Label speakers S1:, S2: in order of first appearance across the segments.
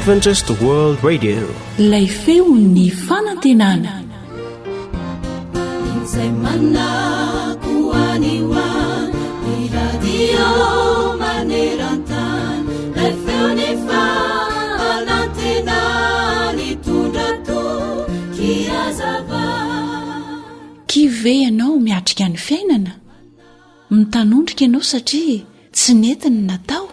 S1: Adventist World Radio.
S2: Ilay feon'ny fanantenana.
S3: Izay manako any ho any, ny radio maneran-tany, ilay feon'ny fanantenana nitondra toky hazava.
S2: Kivy ve ianao miatrika ny fiainana? Mitanondrika ianao satria tsy nety ny natao?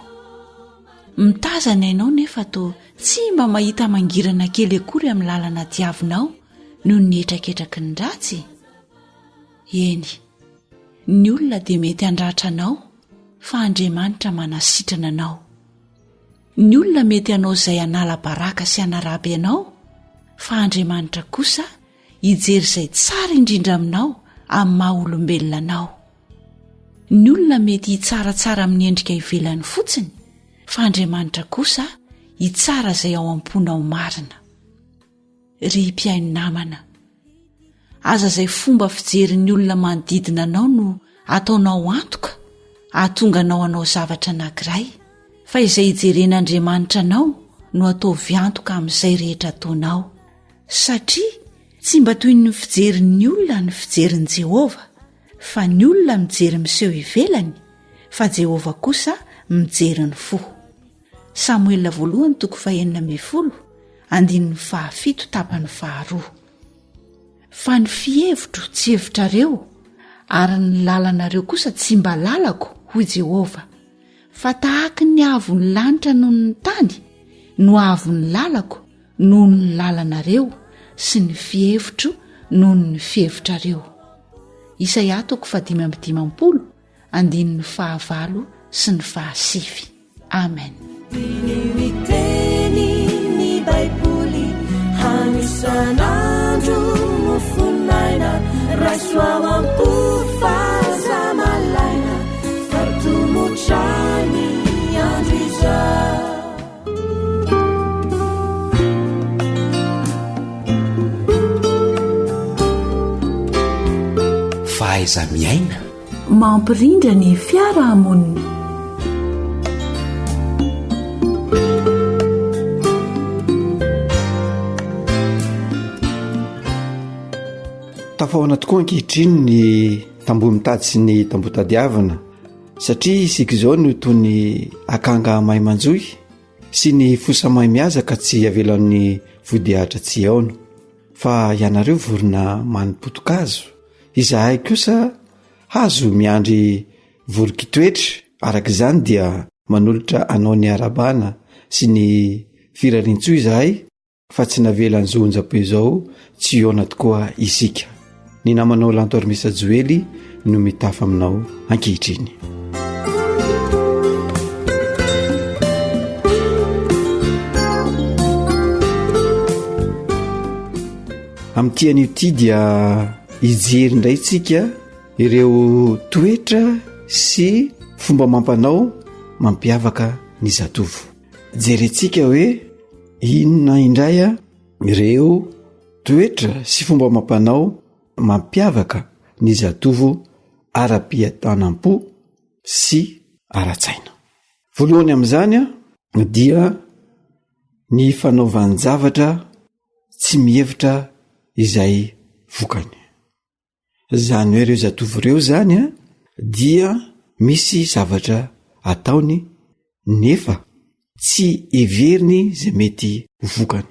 S2: Mitazana ianao nefa toa tsy mba mahita mangirana kely akory amin'ny lalana diavinao noho ny hetraketraky ny ratsy? Eny, ny olona dia mety handratra anao fa Andriamanitra manasitrana anao. Ny olona mety hanao izay hanala baraka sy hanaraby anao fa Andriamanitra kosa hijery izay tsara indrindra aminao amin'ny maha olombelona anao. Ny olona mety hitsaratsara amin'ny endrika ivelany fotsiny fa Andriamanitra kosa hitsara izay ao am-ponao marina. Ry mpihaino namana, aza izay fomba fijerin'ny olona manodidina anao no ataonao antoka hahatonga anao hanao zavatra anankiray fa izay hijeren'Andriamanitra anao no ataovy antoka amin'izay rehetra ataonao. Satria tsy mba toy ny fijerin'ny olona ny fijerin'i Jehovah, fa ny olona mijery miseho ivelany, fa Jehovah kosa mijery ny fo. Samoela voalohany toko fahenina ambin'ny folo, andininy fahafito tapany faharoa. Fa ny fihevitro tsy hevitrareo, ary ny lalanareo kosa tsy mba lalako, hoy Jehovah. Fa tahaky ny haavon'ny lanitra noho ny tany no haavon'ny lalako noho ny lalanareo sy ny fihevitro noho ny fihevitrareo. Isaia toko fahadimy amby dimampolo, andininy fahavalo sy ny fahasivy. Amen.
S3: Diniho ny teny ny Baiboly hano isan'andro mofon'aina raiso ao am-po fa aza malaina fa tomotra ny andro izao.
S4: Fahaiza-miaina.
S2: Mampirindra ny fiarahamonina.
S5: Tafahoana tokoa ankehitriny ny tamboho mitady sy ny tamboho tadiavina satria isika izao no toy ny akanga mahay manjohy sy ny fosa mahay mihaza ka tsy avelan'ny vodiahatra tsy hihaona. Fa ianareo vorona manim-poto-kazo, izahay kosa hazo miandry voron-kitoetra, araka izany dia manolotra anao ny harabana sy ny firariantsoa izahay fa tsy navelan'izao onjam-peo izao tsy hihaona tokoa isika. Ny namanao Lanto Armisa Joely no mitafa aminao ankehitriny. Amin'ity anio ity dia hijery indray tsika ireo toetra sy fomba mampanao mampiavaka ny zatovo. Jerentsika hoe inona indray a ireo Toetra sy fomba amam-panao mampiavaka ny zatovo ara-piadanam-po sy ara-tsaina. Voalohany amin'izany dia ny fanaovan-javatra tsy mihevitra izay vokany. Izany hoe ireo zatovo ireo izany a dia misy zavatra ataony nefa tsy heveriny izay mety ho vokany.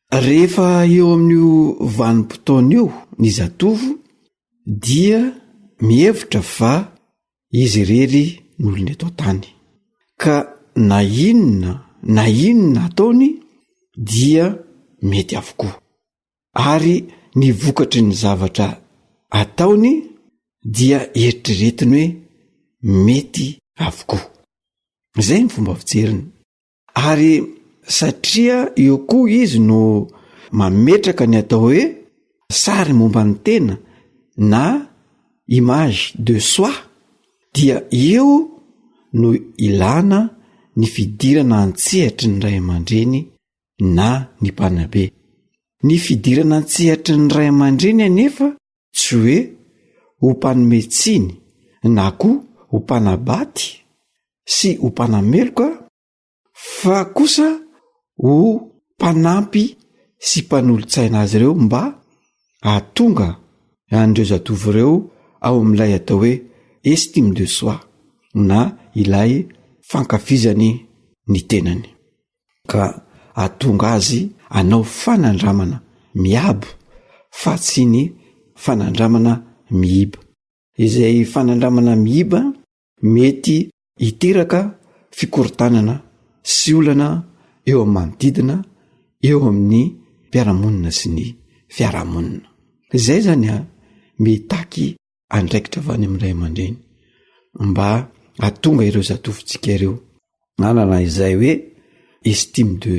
S5: Rehefa eo amin'io vanim-potoana io ny zatovo dia mihevitra fa izy irery no olona eto an-tany ka na inona na inona ataony dia mety avokoa. Ary ny vokatry ny zavatra ataony dia eritreretiny hoe mety avokoa. Izay ny fomba fijeriny. Ary satria eo koa izy no mametraka ny atao hoe sary momba ny tena na image de soi dia eo no ilana ny fidirana an-tsehatry ny ray aman-dreny na ny mpanabe. Ny fidirana an-tsehatry ny ray aman-dreny anefa tsy hoe ho mpanome tsiny na koa ho mpanabaty sy ho mpanameloka fa kosa. ho mpanampy sy mpanolotsaina azy ireo mba hahatonga an'ireo zatovo ireo ao amin'ilay atao hoe estime de soi na ilay fankafizany ny tenany ka hahatonga azy hanao fanandramana miabo fa tsy ny fanandramana miiba. Izay fanandramana miiba mety hiteraka fikorontanana sy olana eo amin'ny manodidina, eo amin'ny mpiara-monina sy ny fiarahamonina. Izay zany a, mitaky andraikitra avy any amin'ny ray aman-dreny mba hahatonga ireo zatovontsika ireo hanana izay hoe estime de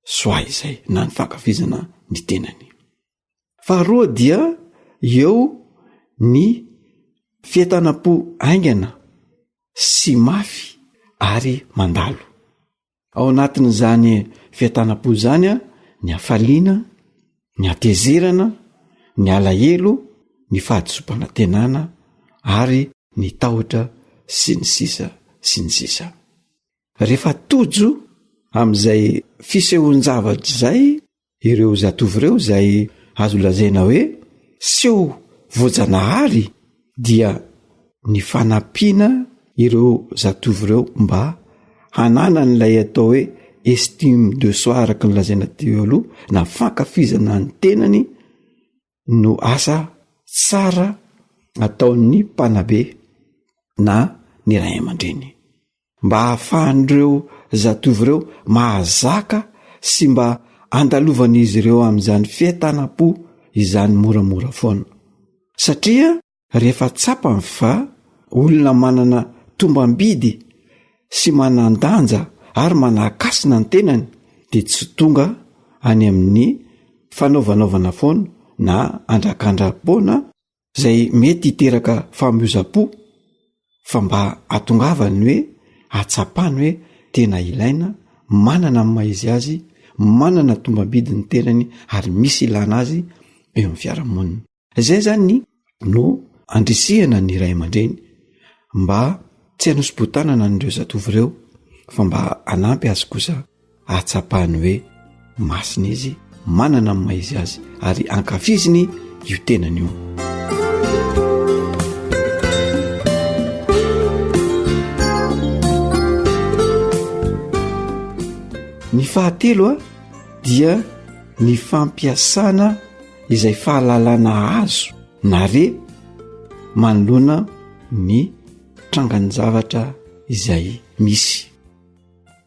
S5: soi izay na ny fankafizana ny tenany. Faharoa dia eo ny fientanam-po haingana sy mafy ary mandalo. Ao anatin'izany fientanam-po izany ny hafaliana, ny hatezerana, ny alahelo, ny fahadisoam-panantenana ary ny tahotra sy ny sisa sy ny sisa. Rehefa tojo amin'izay fisehoan-javatra izay Ireo zatovo ireo izay azo lazaina hoe seho voajanahary dia ny fanampiana ireo zatovo ireo mba hananan'ilay atao hoe estime de soi araka ny lazaina teo aloha na fankafizana ny tenany no asa tsara ataon'ny mpanabe na ny ray aman-dreny. Mba hahafahan'ireo zatovo ireo mahazaka sy mba andalovan'izy ireo amin'izany fientanam-po izany moramora foana. Satria rehefa tsapany fa olona manana tombam-bidy sy manan-danja ary manan-kasina ny tenany dia tsy tonga any amin'ny fanaovanaovana foana na andrakandram-poana izay mety hiteraka famoizam-po fa mba hahatongavany hoe hahatsapany hoe tena ilaina, manana ny maha izy azy, manana tombam-bidy ny tenany ary misy ilana azy eo amin'ny fiarahamonina. Izay zany no andrisihana ny ray aman-dreny mba tsy hanosi-botanana an'ireo zatovo ireo fa mba hanampy azy kosa ahatsapany hoe masina izy, manana ny maha izy azy ary ankafiziny io tenany io. Ny fahatelo a dia ny fampiasana izay fahalalana azo na re manoloana ny trangan-javatra izay misy.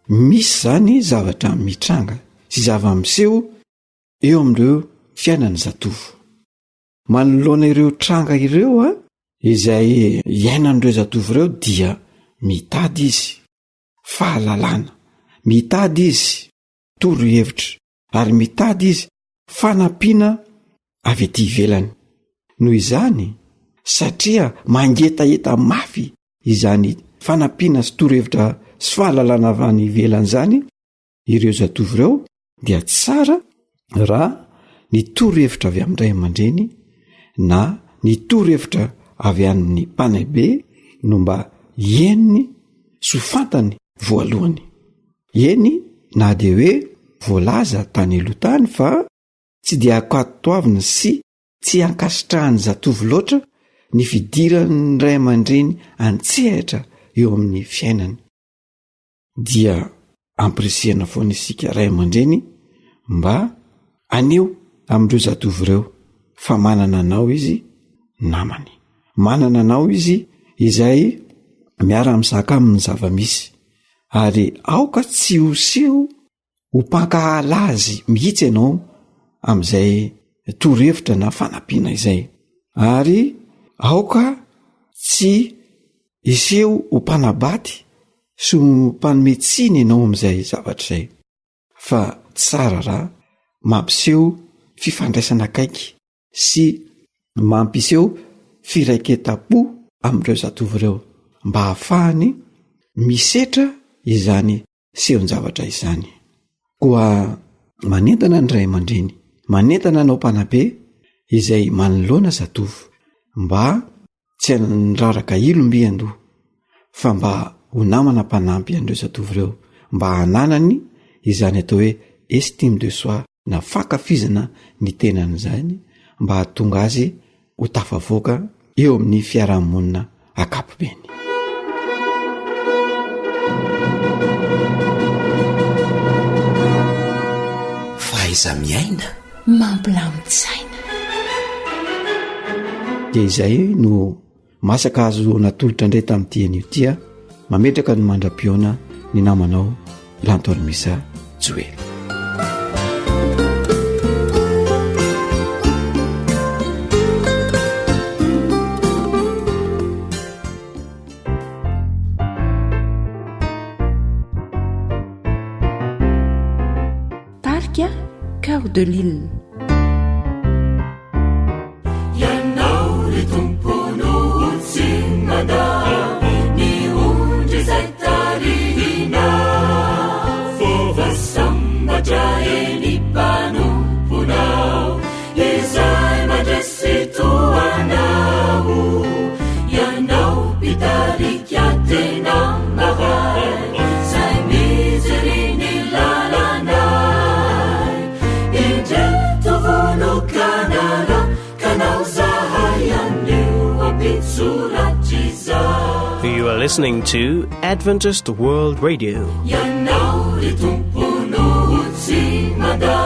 S5: Misy zany zavatra mitranga sy zava-miseho eo amin'ireo fiainan'ny zatovo. Manoloana ireo tranga ireo a, izay iainan'ireo zatovo ireo dia mitady izy fahalalana, mitady izy torohevitra ary mitady izy fanampiana avy aty ivelany. Noho izany, satria mangetaheta mafy izany fanampiana sy torohevitra sy fahalalana avy any ivelany izany ireo zatovo ireo dia tsara raha ny torohevitra avy amin'ny ray aman-dreny na ny torohevitra avy amin'ny mpanabe no mba henony sy ho fantany voalohany. Eny na dia hoe voalaza tany aloha tany fa tsy dia ankatoavina sy tsy ankasitrahan'ny zatovo loatra ny fidiran'ny ray aman-dreny an-tsehatra eo amin'ny fiainany, dia ampirisihana foana isika ray aman-dreny mba haneho amin'ireo zatovo ireo fa manana anao izy namany, manana anao izy izay miara-mizaka amin'ny zava-misy ary aoka tsy ho seho Ho mpankahala azy mihitsy ianao amin'izay torohevitra na fanampiana izay. Ary aoka tsy hiseho ho mpanabaty sy ho mpanome tsiny ianao amin'izay zavatra izay, fa tsara raha mampiseho fifandraisana akaiky sy mampiseho firaiketam-po amin'ireo zatovo ireo mba hahafahany misetra izany sehon-javatra izany. Koa manentana ny ray aman-dreny, manentana anao mpanabe izay manoloana zatovo mba tsy hanraraka ilo mby an-doha fa mba ho namana mpanampy an'ireo zatovo ireo mba hananany izany atao hoe estime de soi na fankafizana ny tenany izany mba hahatonga azy ho tafavoaka eo amin'ny fiarahamonina ankapobeny.
S1: Fahaiza-miaina
S2: Mampilamin-tsaina.
S5: Dia izay no Masaka azo natolotra indray tamin'ity anio ity a. Mametraka ny mandra-pihaona ny namanao Lanto Armisa Joely.
S2: Tarika Coeur de Lille.
S3: Ianao ry Tompo no tsy mandà ny ondry izay tarihinao. Fa sambatra eny mpanomponao izay mandresy toa anao. Ianao mpitarika tena mahay izay mijery ny lalanay. Indreto vonokanala kanao zahay anio ampitsoratr'izay.
S1: You are listening to Adventist World Radio.
S3: Ianao ry Tompo no tsy mandà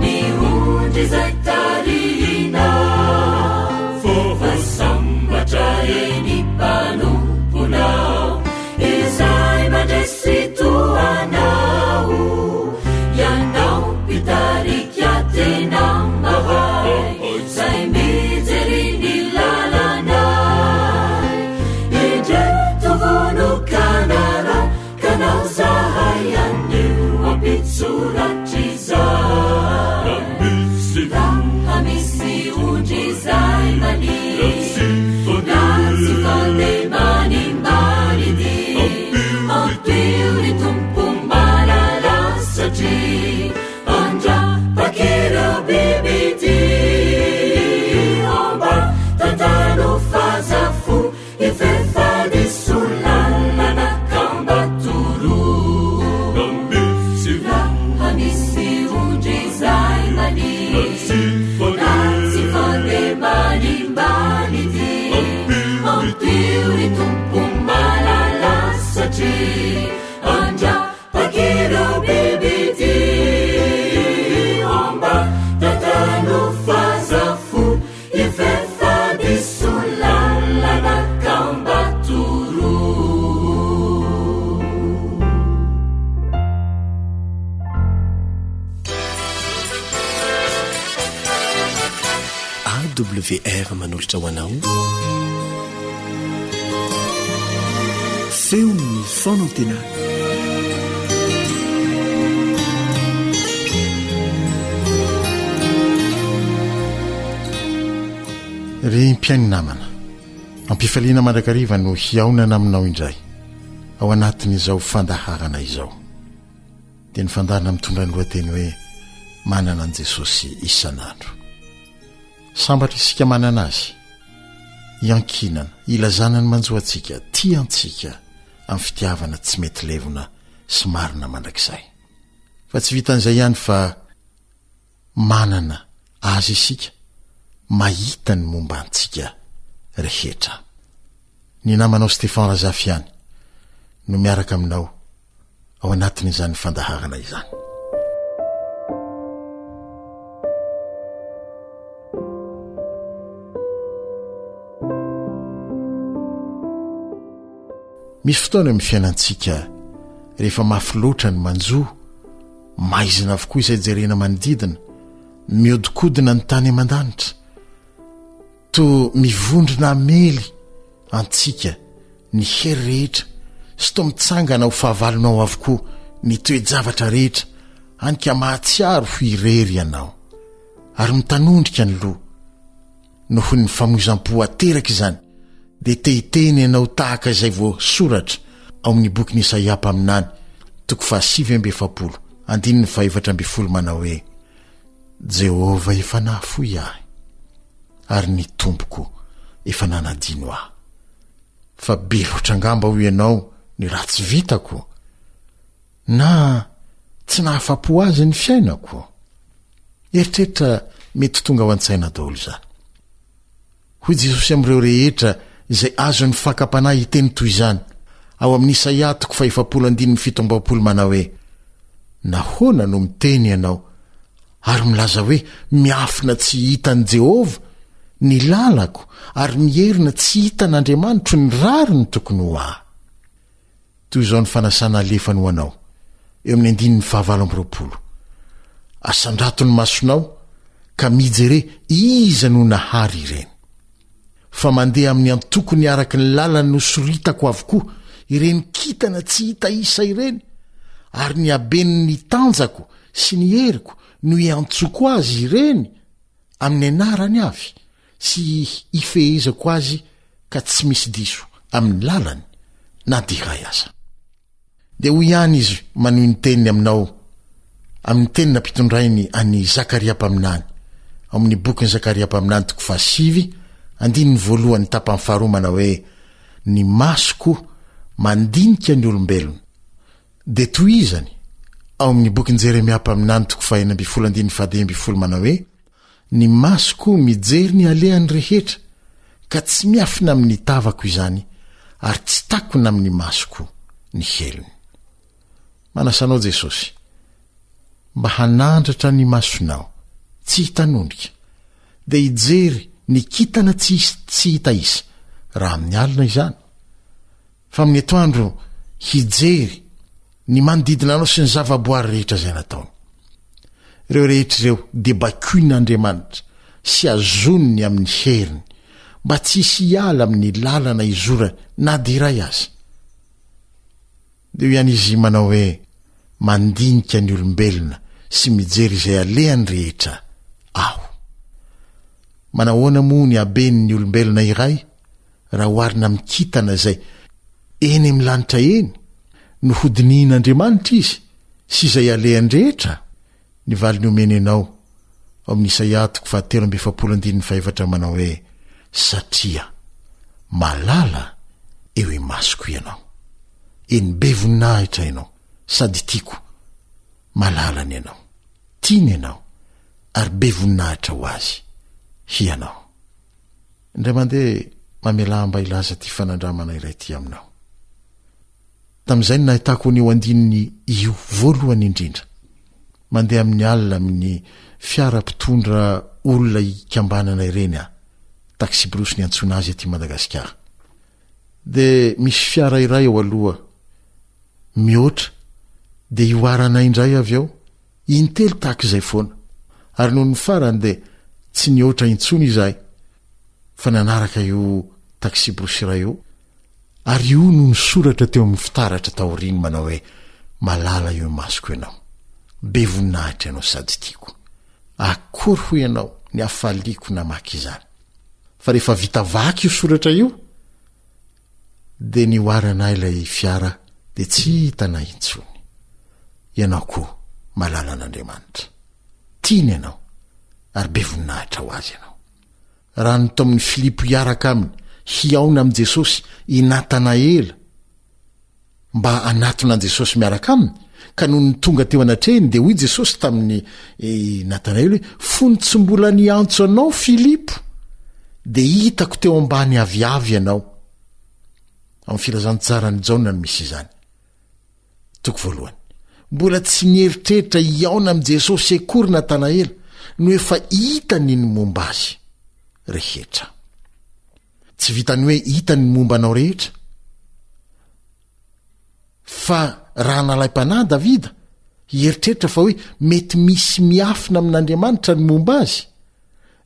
S3: ny ondry izay tarihinao. Fa sambatra eny mpanomponao izay mandresy toa anao. Ianao mpitarika tena mahay izay mijery ny lalanay. Indreto vonokanara kanao zahay anio ampitsoratr'izay. Raha misy ondry izay mania na tsy fandeha manimbanidy, ampio ry Tompo malala satria andrapak'ireo bibidia. Mba tantano fa fo ifefa diso lalana ka mba toroa. Raha misy ondry izay mania na tsy fandeha manimbanidy, ampio ry Tompo malala satria andrapak'ireo bibidia. Mba tantano fa fo ifefa diso lalana ka mba toroa.
S1: AWR manolotra ho anao
S5: Feon'ny fanantenana.
S4: Ry mpihaino namana, ampifaliana mandrakariva no hihaonana aminao indray ao anatin'izao fandaharana izao. Dia ny fandaharana mitondra ny lohateny hoe Manana an'i Jesosy isan'andro. Sambatra isika manana Azy, iankinana, ilazana ny manjo antsika, tia antsika amin'ny fitiavana tsy mety levona sy marina mandrakizay. Fa tsy vitan'izay ihany fa manana Azy isika, mahita ny momba antsika rehetra. Ny namanao Stephan Razafy ihany no miaraka aminao ao anatin'izany fandaharana izany. Misy fotoana eo amin'ny fiainantsika rehefa mafy loatra ny manjo, maizina avokoa izay jerena manodidina, mihodinkodina ny tany aman-danitra, toa mivondrona hamely antsika ny hery rehetra sy toa mitsangana ho fahavalonao avokoa ny toe-javatra rehetra, hany ka mahatsiaro ho irery ianao ary mitanondrika ny loha. Noho ny famoizam-po ateraka izany, dia te-hiteny ianao tahaka izay voasoratra ao amin'ny bokin'i Isaia mpaminany, toko fahasivy amby efapolo, andininy fahefatra ambin'ny folo manao hoe, Jehovah efa nahafoy ahy, ary ny Tompoko efa nanadino ahy. Fa be loatra angamba hoy ianao ny ratsy vitako? Na. Tsy nahafa-po azy ny fiainako? Eritreritra mety tonga ao an-tsaina daholo izany. Hoy Jesosy amin'ireo rehetra izay azon'ny fakam-panahy hiteny toy izany, ao amin'ny Isaia toko fahefapolo andininy 27 manao hoe, Nahoana no miteny ianao ary milaza hoe miafina tsy hitan'i Jehovah ny lalako ary mierina tsy hitan'Andriamanitro ny rariny tokony ho ahy? Toy izao ny fanasana alefany ho anao, eo amin'ny andininy fahavalo 28. Asandrato ny masonao ka mijere iza no nahary ireny. Fa mandeha amin'ny antokony araka ny lalany nosoritako avokoa ireny kintana tsy hita isa ireny, ary ny haben'ny tanjako sy ny heriko no iantsoko azy ireny amin'ny anarany avy sy ifehezako azy ka tsy misy diso amin'ny lalany na dia iray aza. Dia hoy ihany izy manohy ny teniny aminao amin'ny teny nampitondrainy an'i Zakaria mpaminany, ao amin'ny bokin'i Zakaria mpaminany toko fahasivy, andininy voalohany tapany faharoa manao hoe, Ny masoko mandinika ny olombelona. Dia tohizany ao amin'ny bokin'i Jeremia mpaminany toko fahenina 16 andininy fahadimy 15 manao hoe, Ny masoko mijery ny alehany rehetra, ka tsy miafina amin'ny tavako izany, ary tsy takona amin'ny masoko ny helony. Manasa anao Jesosy mba hanandratra ny masonao tsy hitanondrika, dia hijery ny kintana tsy hisy tsy hita isa, raha amin'ny alina izany, fa amin'ny atoandro hijery ny manodidina anao sy ny zavaboary rehetra izay nataony. Ireo rehetra ireo dia baikoin'Andriamanitra sy azoniny amin'ny heriny mba tsy hisy hiala amin'ny lalana izorany na dia iray aza. Dia hoy ihany izy manao hoe, Mandinika ny olombelona sy mijery izay alehany rehetra aho. Manahoana moa ny haben'ny olombelona iray raha oharina amin'ny kintana izay eny amin'ny lanitra eny no hodinihin'Andriamanitra izy sy izay alehany rehetra? Ny valiny omeny anao ao amin'ny Isaia toko fahatelo amby 40 andininy fahefatra manao hoe, Satria malala eo imasoko ianao. Eny be voninahitra ianao sady tiako, malalany ianao, tiany ianao ary be voninahitra ho azy hianao. Indray mandeha mamelà mba hilaza ity fanandramana iray ity aminao. Tamin'izay no nahitako an'io andininy io voalohany indrindra. Mandeha amin'ny alina amin'ny fiara mpitondra olona ikambanana ireny aho, taxi-brousse ny antsoina azy aty Madagasikara. Dia misy fiara iray ao aloha mihoatra dia ihoaranay indray avy eo, intelo tahaka izay foana. Ary noho ny farany dia tsy nihoatra intsony izahay fa nanaraka io taxi-brousse iray io, ary io no nisoratra teo amin'ny fitaratra taoriany manao hoe, Malala eo imasoko ianao, be voninahitra ianao sady tiako. Akory hoy ianao ny hafaliako namaky izany. Fa rehefa vita vaky io soratra io, dia nihoarana ahy ilay fiara dia tsy hitanay intsony. Ianao koa malalan'Andriamanitra. Tiany ianao ary be voninahitra ho azy ianao. Raha notaomin'i Filipo hiaraka aminy hihaona amin'i Jesosy i Natanaela mba hanatona an'i Jesosy miaraka aminy, ka nony tonga teo anatrehiny dia hoy Jesosy tamin'i Natanaela hoe, Fony tsy mbola niantso anao Filipo, dia hitako teo ambany aviavy ianao. Amin'ny filazantsaran'i Jaona no misy izany. Toko voalohany. Mbola tsy nieritreritra hihaona amin'i Jesosy akory Natanaela no efa hitany ny momba azy rehetra. Tsy vitan'ny hoe hitany ny momba anao rehetra, fa raha nalaim-panahy Davida hieritreritra fa hoe mety misy miafina amin'Andriamanitra ny momba azy,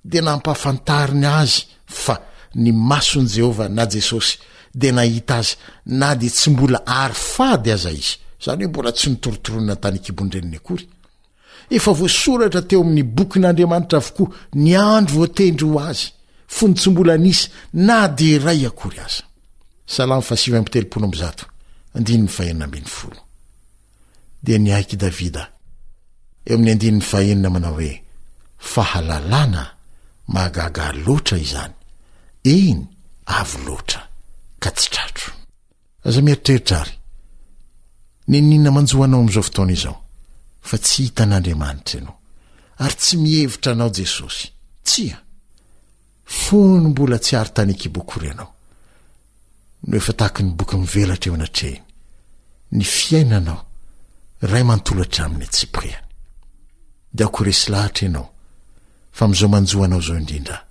S4: dia nampahafantariny azy fa ny mason'i Jehovah na Jesosy dia nahita azy na dia tsy mbola ary fady aza izy, izany hoe mbola tsy notorotoronina tany an-kibon-dreniny akory. Efa voasoratra teo amin'ny bokin'Andriamanitra avokoa ny andro voatendry ho azy, fony tsy mbola nisy na dia iray akory aza. Salamo faha 139, andininy fahenina 16. Dia niaiky Davida eo amin'ny andininy fahenina manao hoe, Fahalalana mahagaga loatra izany, eny, avo loatra ka tsy tratro. Aza mieritreritra àry n'inon'inona manjo anao amin'izao fotoana izao. fa tsy hitan'Andriamanitra ianao, ary tsy mihevitra anao Jesosy. Tsia! Fony mbola tsy ary tany an-kibo akory ianao, no efa tahaky ny boky mivelatra eo anatrehiny, ny fiainanao iray manontolo hatramin'ny antsipiriany. Dia aoka ho resy lahatra ianao fa amin'izao manjo anao izao indrindra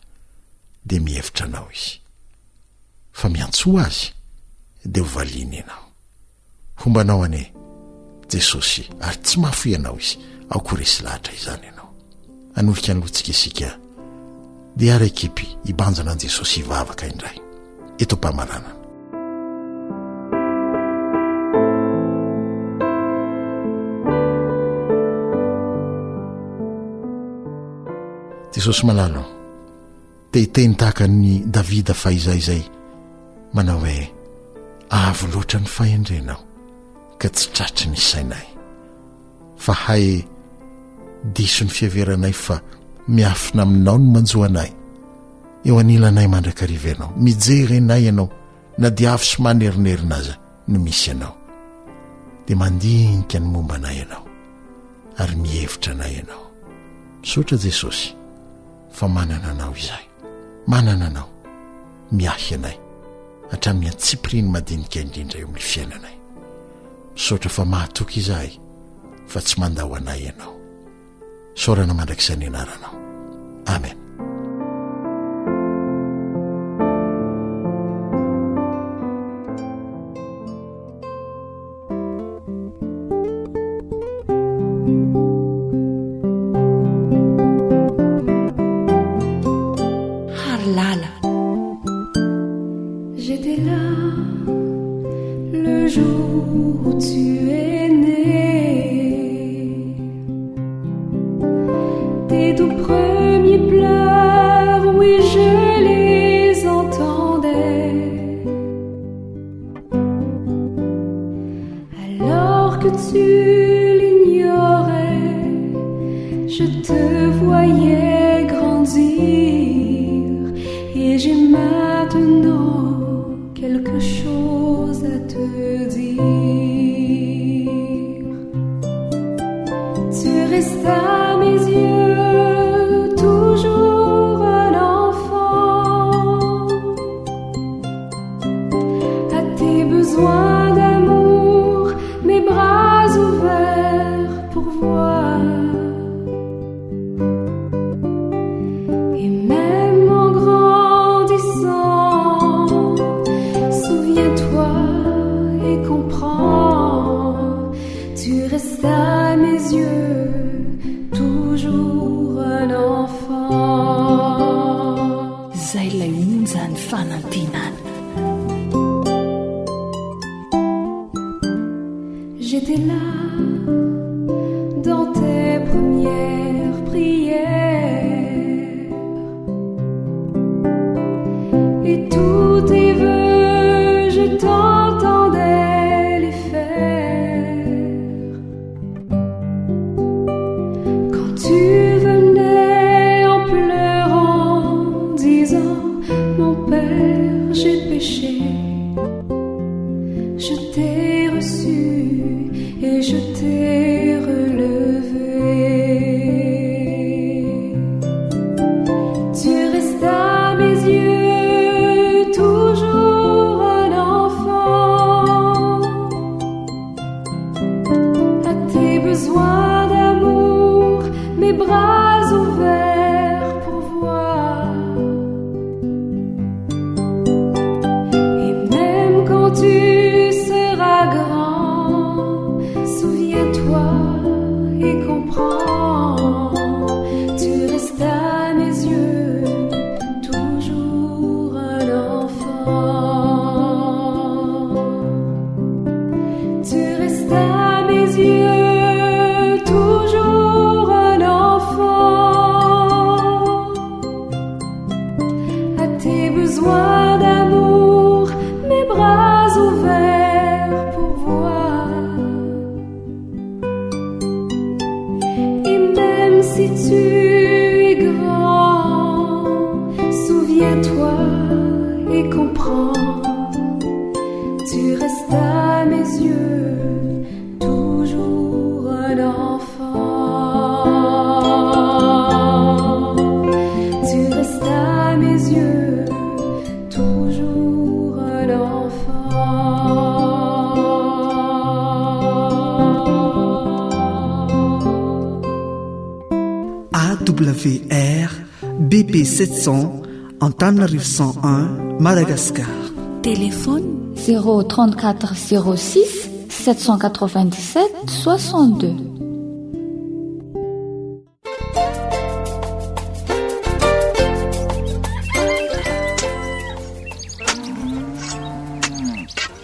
S4: dia mihevitra anao Izy. Fa miantsoa Azy dia ho valiany ianao. Homba anao anie Jesosy ary tsy mahafoy anao Izy. Aoka ho resy lahatra izany ianao. Hanorika ny lohantsika isika dia ara-ekipy hibanjina an'i Jesosy hivavaka indray eto am-pamaranana. Jesosy malala ô, te hiteny tahaka an'i Davida fahizay izay manao hoe avo loatra ny fahendrenao ka tsy tratry ny sainay. Fa hay diso ny fiheveranay fa miafina aminao ny manjo anay. Eo anilanay mandrakariva ianao, mijery anay ianao na dia avo sy manerinerina aza no misy anao. Dia mandinika ny momba anay ianao ary mihevitra anay ianao. Misaotra Jesosy fa manana anao izahay. Manana anao miahy anay hatramin'ny antsipiriany madinika indrindra eo amin'ny fiainanay. Misaotra fa mahatoky izahay fa tsy mandao anay ianao. Isaorana mandrakizay ny anaranao. Amen.
S2: Harilala.
S3: J'étais là le jour où tu es né. Tes tout premiers pleurs, oui, je les entendais. Alors que tu l'ignorais, je te voyais grandir et j'ai maintenant quelque chose à te dire. Tu restes à mes yeux toujours un enfant. À tes besoins d'amour, mes bras ouverts pour voir. Et même en grandissant, souviens-toi et comprends, tu restes à mes yeux toujours un enfant.
S2: Izay ilay onjan'ny fanantenana.
S3: J'étais là dans tes premières prières Et tous tes vœux, je t'entendais les faire Quand tu venais en pleurant, disant Mon père, j'ai péché Je t'ai reçu et je t'ai relevé. Tu restes à mes yeux toujours un enfant. À tes besoins d'amour, mes bras ouverts pour voir. Et même quand tu seras grand, souviens-toi et comprends. Tu restes à mes yeux toujours un enfant. Tu restes à mes yeux toujours un enfant. À tes besoins d'amour, mes bras ouverts pour voir. Et même si tu es grand, souviens-toi et comprends. Tu restes à mes yeux toujours un enfant.
S6: WR BP 700 Antananarivo 101 Madagascar.
S2: Téléphone
S7: 034 06 797 62.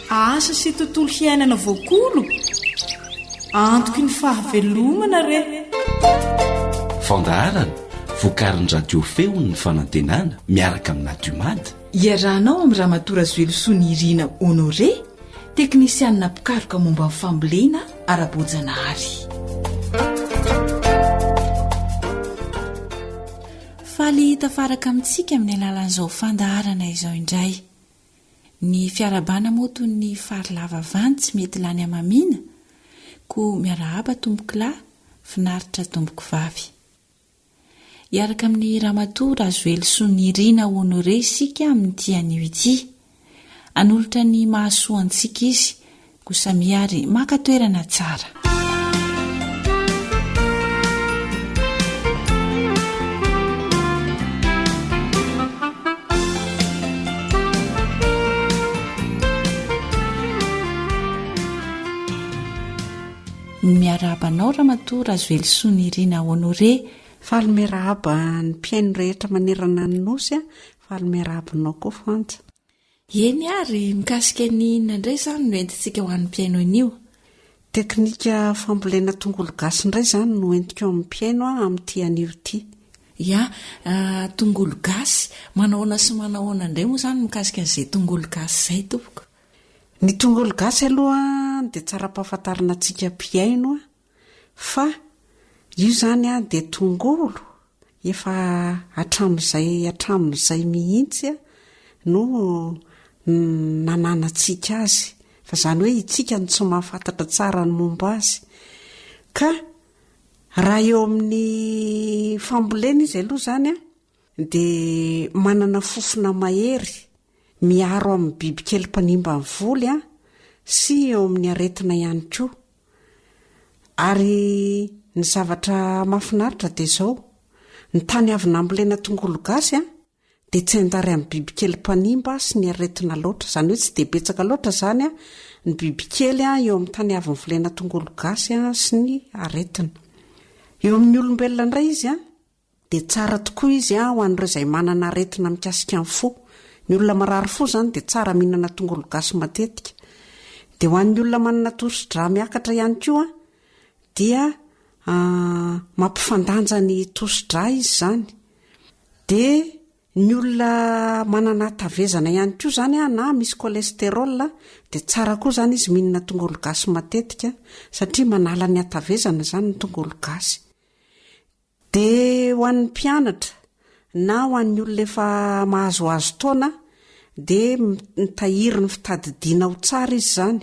S8: Asa sy tontolo hiainana voakolo antoky ny fahavelomana re.
S9: Fandaharana vokarin'ny radio feon'ny fanantenana miaraka amin'ny Nadiomad.
S8: Iarahanao amin'i Ramatoa Razoelosoa Nirina Honoré, teknisianina mpikaroka momba ny fambolena ara-boajanahary.
S2: Faly tafaraka amintsika amin'ny alalan'izao fandaharana izao indray. Ny fiarahabana moa toy ny fary lava vany tsy mety lany hamamiana, koa miarahaba tompokolahy, finaritra tompokovavy. Hiaraka amin'i Ramatoa Razoelisoa Nirina Honoré isika amin'ity anio ity. Hanolotra ny mahasoa antsika izy, koa samia ary maka toerana tsara. Miarahaba anao Ramatoa Razoelisoa Nirina Honoré.
S10: Faly miarahaba ny mpihaino rehetra manerana ny Nosy a, faly miarahaba anao koa Frantsa.
S2: Eny ary, mikasika ny inona indray izany no entintsika ho an'ny mpihaino anio?
S10: Teknika fambolena tongolo gasy indray izany no entiko amin'ny mpihaino amin'ity anio ity.
S2: Ya, tongolo gasy, manahoana sy manahoana indray moa izany mikasika an'izay tongolo gasy izay tompoko?
S10: Ny tongolo gasy aloha dia tsara ampahafantarina antsika mpihaino fa io izany dia tongolo efa hatramin'izay hatramin'izay mihitsy no nananantsika azy. Fa izany hoe itsika no tsy mahafantatra tsara ny momba azy. Ka raha eo amin'ny fambolena izy aloha izany dia manana fofona mahery miaro amin'ny bibikely mpanimba ny voly sy eo amin'ny aretina ihany koa. Ary ny zavatra mahafinaritra dia izao, ny tany avy nambolena tongolo gasy dia tsy handary amin'ny bibikely mpanimba sy ny aretina loatra. Izany hoe tsy dia betsaka loatra izany ny bibikely eo amin'ny tany avy novolena tongolo gasy sy ny aretina. Eo amin'ny olombelona indray izy Dia tsara tokoa izy ho an'ireo izay manana aretina mikasika ny fo. Ny olona marary fo izany dia tsara mihinana tongolo gasy matetika. Dia ho an'ny olona manana tosi-drà miakatra ihany koa dia mampifandanja ny tosi-drà izy izany. Dia ny olona manana hatavezana ihany koa izany na misy cholestérol dia tsara koa izany izy mihinana tongolo gasy matetika satria manala ny hatavezana izany ny tongolo gasy. Dia ho an'ny mpianatra na ho an'ny olona efa mahazoazo taona dia mitahiry ny fitadidiana ho tsara izy izany.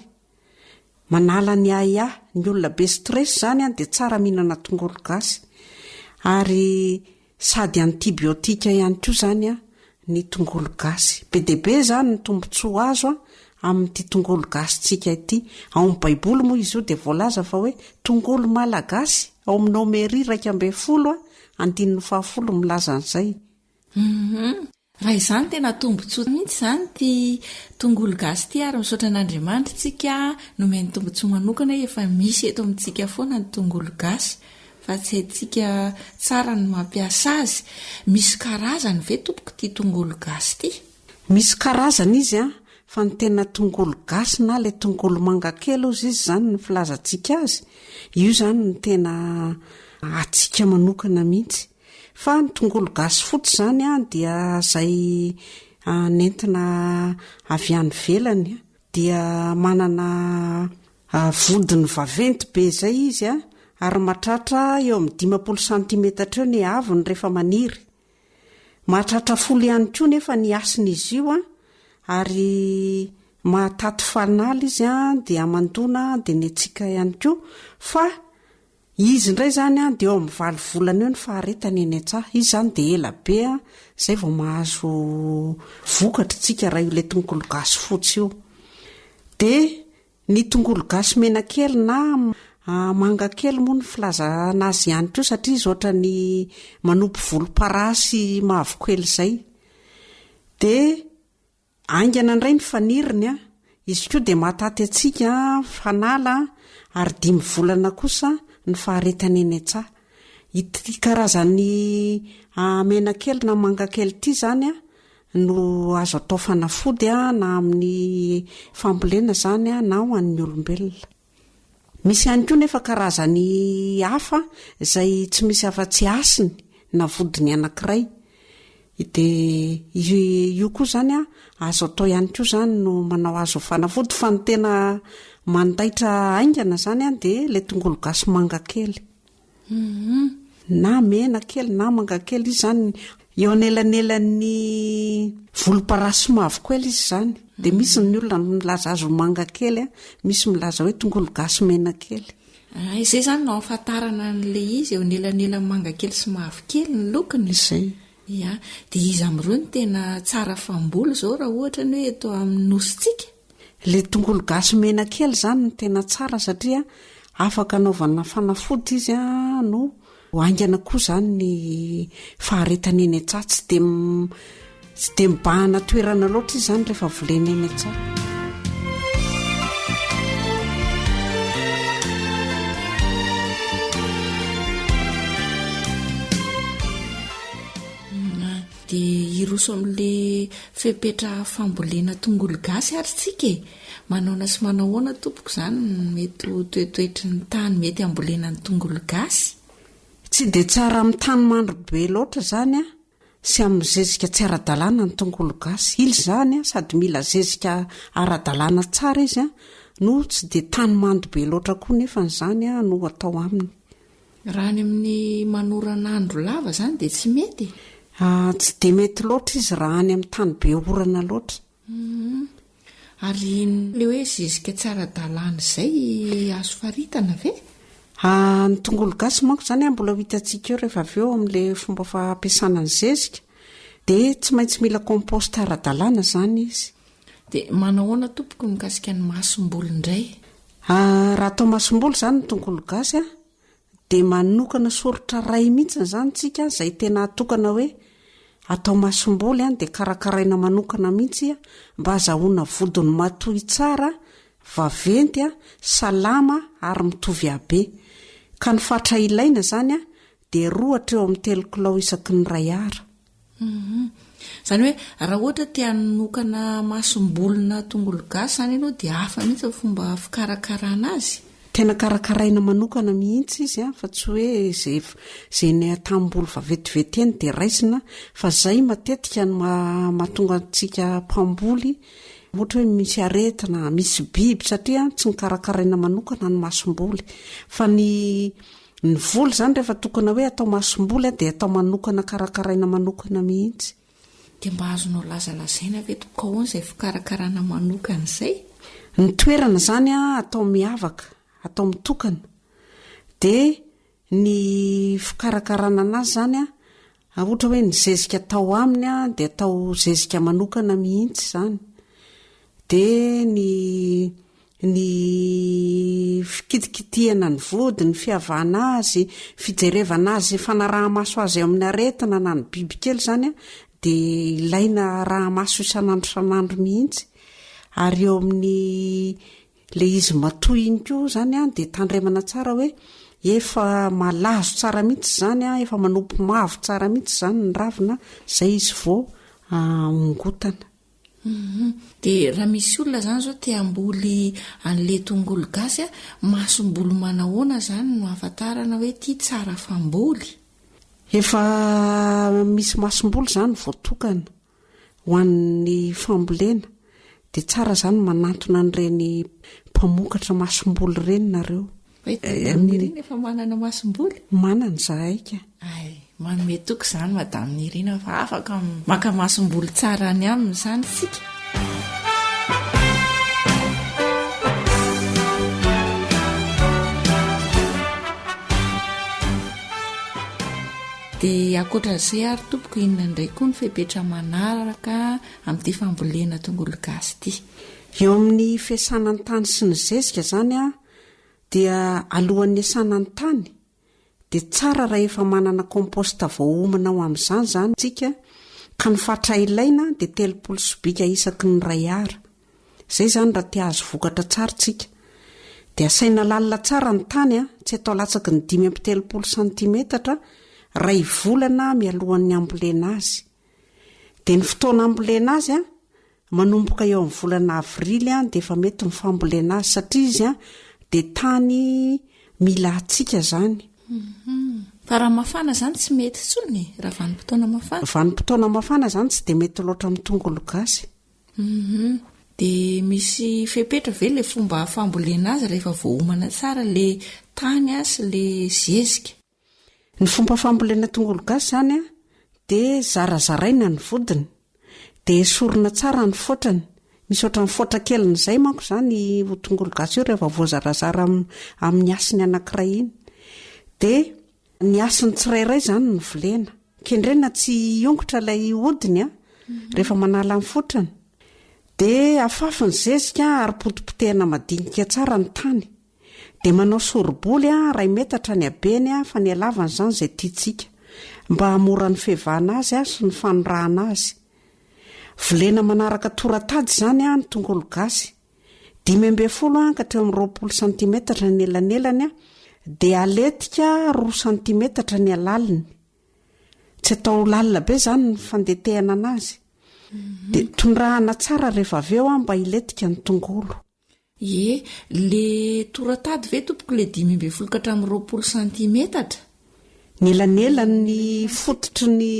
S10: Manala ny ahiahy. Ny olona be stress izany dia tsara mihinana tongolo gasy. Ary sady antibiotika ihany koa izany ny tongolo gasy. Be dia be izany ny tombontsoa azo amin'ity tongolo gasintsika ity. Ao amin'ny Baiboly moa izy io dia voalaza fa hoe tongolo malagasy, ao amin'ny Nomery 11 andininy fahafolo milaza an'izay.
S2: Hum. Raha izany tena tombontsoa mihitsy izany ity tongolo gasy ity ary misaotra an'Andriamanitra isika nomeny tombontsoa manokana hoe efa misy eto amintsika foana ny tongolo gasy. Fa tsy haintsika tsara ny mampiasa azy. Misy karazany ve tompoko ity tongolo gasy ity?
S10: Misy karazany izy an, fa ny tena tongolo gasy na ilay tongolo manga kely ozy izy izany ny filazantsika azy, io izany no tena antsika manokana mihitsy. Fa ny tongolo gasy fotsy izany an dia izay nentina avy any ivelany dia manana Vodiny vaventy be izay izy ary mahatratra eo amin'ny 50 santimetatra eo ny haavony rehefa maniry. Mahatratra folo ihany koa nefa ny hasin'izy io ary mahataty fanala izy dia hamandoana dia ny hatsiaka ihany koa fa izy indray izany dia eo amin'ny valo volana eo ny faharetany eny an-tsaha. Izy izany dia ela be izay vao mahazo vokatra isika raha io ilay tongolo gasy fotsy io. Dia Ny tongolo gasy mena kely na Manga kely moa ny filazana azy ihany koa satria izy ohatran'ny manopy volomparasy mavokely izay. Dia haingana indray ny faniriny an, izy koa dia mahataty antsika fanala ary dimy volana kosa ny faharetany eny an-tsaha. Ity karazan'ny menakely na manga kely ity izany an, no azo atao fanafody na amin'ny fambolena izany na ho an'ny olombelona. Misy ihany koa nefa karazany hafa izay tsy misy afa-tsy hasiny na vodiny anankiray. Dia io koa izany azo atao ihany koa izany no manao azy ho fanafody fa ny tena mandaitra haingana izany dia ilay tongolo gasy manga kely. Na mena kely na manga kely izy izany, eo anelanelan'ny volomparasy sy mavokely izy izany. Dia misy ny olona milaza azy ho manga kely, misy milaza hoe tongolo gasy mena kely.
S2: Ah, izay izany no ahafantarana an'ilay izy eo anelanelan'ny manga kely sy mavokely ny lokony.
S10: Izay.
S2: Ya, dia iza amin'ireo no tena tsara famboly izao raha ohatra ny hoe eto amin'ny nosintsika?
S10: Ilay tongolo gasy mena kely izany no tena tsara satria afaka anaovana fanafody izy no haingana koa izany ny faharetany eny an-tsaha. Tsy dia tsy dia mibahana toerana loatra izy izany rehefa volena eny an-tsaha.
S2: Dia hiroso amin'ilay fepetra fambolena tongolo gasy ary tsika e! Manaona sy manao ahoana tompoko izany no mety ho toetoetry ny tany mety hambolena ny tongolo gasy?
S10: Tsy dia tsara amin'ny tany mando be loatra izany an, sy amin'ny zezika tsy ara-dalàna ny tongolo gasy. Ila izany an, sady mila zezika ara-dalàna tsara izy an, no tsy dia tany mando be loatra koa nefany izany an no atao aminy.
S2: Raha any amin'ny manoran'andro lava izany dia tsy mety e?
S10: Ah, tsy dia mety loatra izy raha any amin'ny tany be orana loatra.
S2: Hum. Ary ilay hoe zezika tsy ara-dalàna izay azo faritana ve?
S10: Ah, ny tongolo gasy manko izany an, mbola ho hitantsika eo rehefa avy eo amin'ilay fomba fampiasana ny zezika, dia tsy maintsy mila compost ara-dalàna izany izy.
S2: Dia manao ahoana tompoko mikasika ny masomboly indray?
S10: Ah, raha atao masomboly izany ny tongolo gasy an, dia manokana soritra iray mihitsy izany tsika izay tena atokana hoe atao masomboly an, dia karakaraina manokana mihitsy mba azahoana vodiny matoy tsara, vaventy an, salama ary mitovy habe. Ka ny fatra ilaina izany an, dia roa hatreo amin'ny telo kilao isaky ny iray ara.
S2: Hum. Izany hoe raha ohatra te hanokana masombolina tongolo gasy izany ianao dia hafa mihitsy ny fomba fikarakarana azy?
S10: Tena karakaraina manokana mihitsy izy an, fa tsy hoe izay izay eny an-tanimboly vaventiventy eny dia raisina fa izay matetika no mahatonga antsika mpamboly ohatra hoe misy aretina, misy biby satria tsy nokarakaraina manokana ny masomboly fa ny Ny voly izany rehefa tokona hoe atao masomboly dia atao manokana karakaraina manokana mihitsy.
S2: Dia mba azonao lazalazaina ve tompoko ahoana izay fikarakarana manokana izay?
S10: Ny toerana izany atao miavaka, atao mitokana. Dia ny fikarakarana anazy izany ohatra hoe ny zezika atao aminy dia atao zezika manokana mihitsy izany. Dia ny ny fikitikitihana ny vody, ny fiavahana azy, fijerevana azy, fanaraha-maso azy eo amin'ny aretina na ny bibikely izany dia ilaina araha-maso isan'andro isan'andro mihitsy. Ary eo amin'ny ilay izy matoy iny koa izany dia tandremana tsara hoe efa malazo tsara mihitsy izany, efa manopy mavo tsara mihitsy izany ny ravina, izay izy vao ongotana.
S2: Hum dia raha misy olona zany zao te hamboly an'le tongolo gasy a, masomboly manahoana zany no ahafantarana hoe ty tsara famboly?
S10: Efa misy masomboly zany voatokana ho an'ny fambolena dia tsara zany manantona an'ireny mpamokatra masomboly ireny nareo.
S2: Hoe Madame Nirina efa manana masomboly?
S10: Manana izahay ka.
S2: Hay, manome toky izany Madame Nirina fa afaka maka masomboly tsara any aminy izany isika. Dia ankoatra izay ary tompoko inona indray koa ny fepetra manaraka amin'ity fambolena tongolo gasy ity?
S10: Eo amin'ny fiasana ny tany sy ny zezika izany an, Dia alohan'ny hiasana ny tany dia tsara raha efa manana compost voaomana ho amin'izany izany isika ka ny fatra ilaina dia 30 sobika isaky ny iray ara. Izay izany raha te hahazo vokatra tsara isika. Dia asaina lalina tsara ny tany an, tsy atao latsaky ny 35 santimetatra iray volana mialohan'ny hambolena azy. Dia ny fotoana hambolena azy an, Manomboka eo amin'ny volana avrily dia efa mety ny fambolena azy satria izy dia tany mila hatsiaka izany.
S2: Fa raha mafana izany tsy mety intsony e, raha vanim-potoana mafana.
S10: Vanim-potoana mafana izany tsy dia mety loatra amin'ny tongolo gasy.
S2: Dia misy fepetra ve ilay fomba fambolena azy rehefa voaomana tsara ilay tany sy ilay zezika?
S10: Ny fomba fambolena tongolo gasy izany an, dia zarazaraina ny vodiny, dia esorina tsara ny fotrany, misy ohatran'ny fotra kelin'izay manko izany io tongolo gasy io rehefa voazarazara amin'ny hasiny anankiray iny. Dia ny hasiny tsirairay izany no volena. Kendrena tsy hiongotra ilay hodiny an, rehefa manala ny fotrany. Dia afafy ny zezika ary potipotehina madinika tsara ny tany. Dia manao sori-boly iray metatra ny habeny fa ny halavany izany izay tiantsika. Mba hahamora ny fihevana azy sy ny fanirahana azy. Volena manaraka tora-tady izany ny tongolo gasy. 15 ka hatreo amin'ny 20 santimetatra ny elanelany dia aletika roa santimetatra ny halaliny. Tsy atao lalina be izany ny fandetehana anazy. Dia tondrahana tsara rehefa avy eo mba hilentika ny tongolo.
S2: Ie, le toratady ve tompoko le 15 ka hatramin'ny 20 santimetatra?
S10: Ny elanelan'ny fototry ny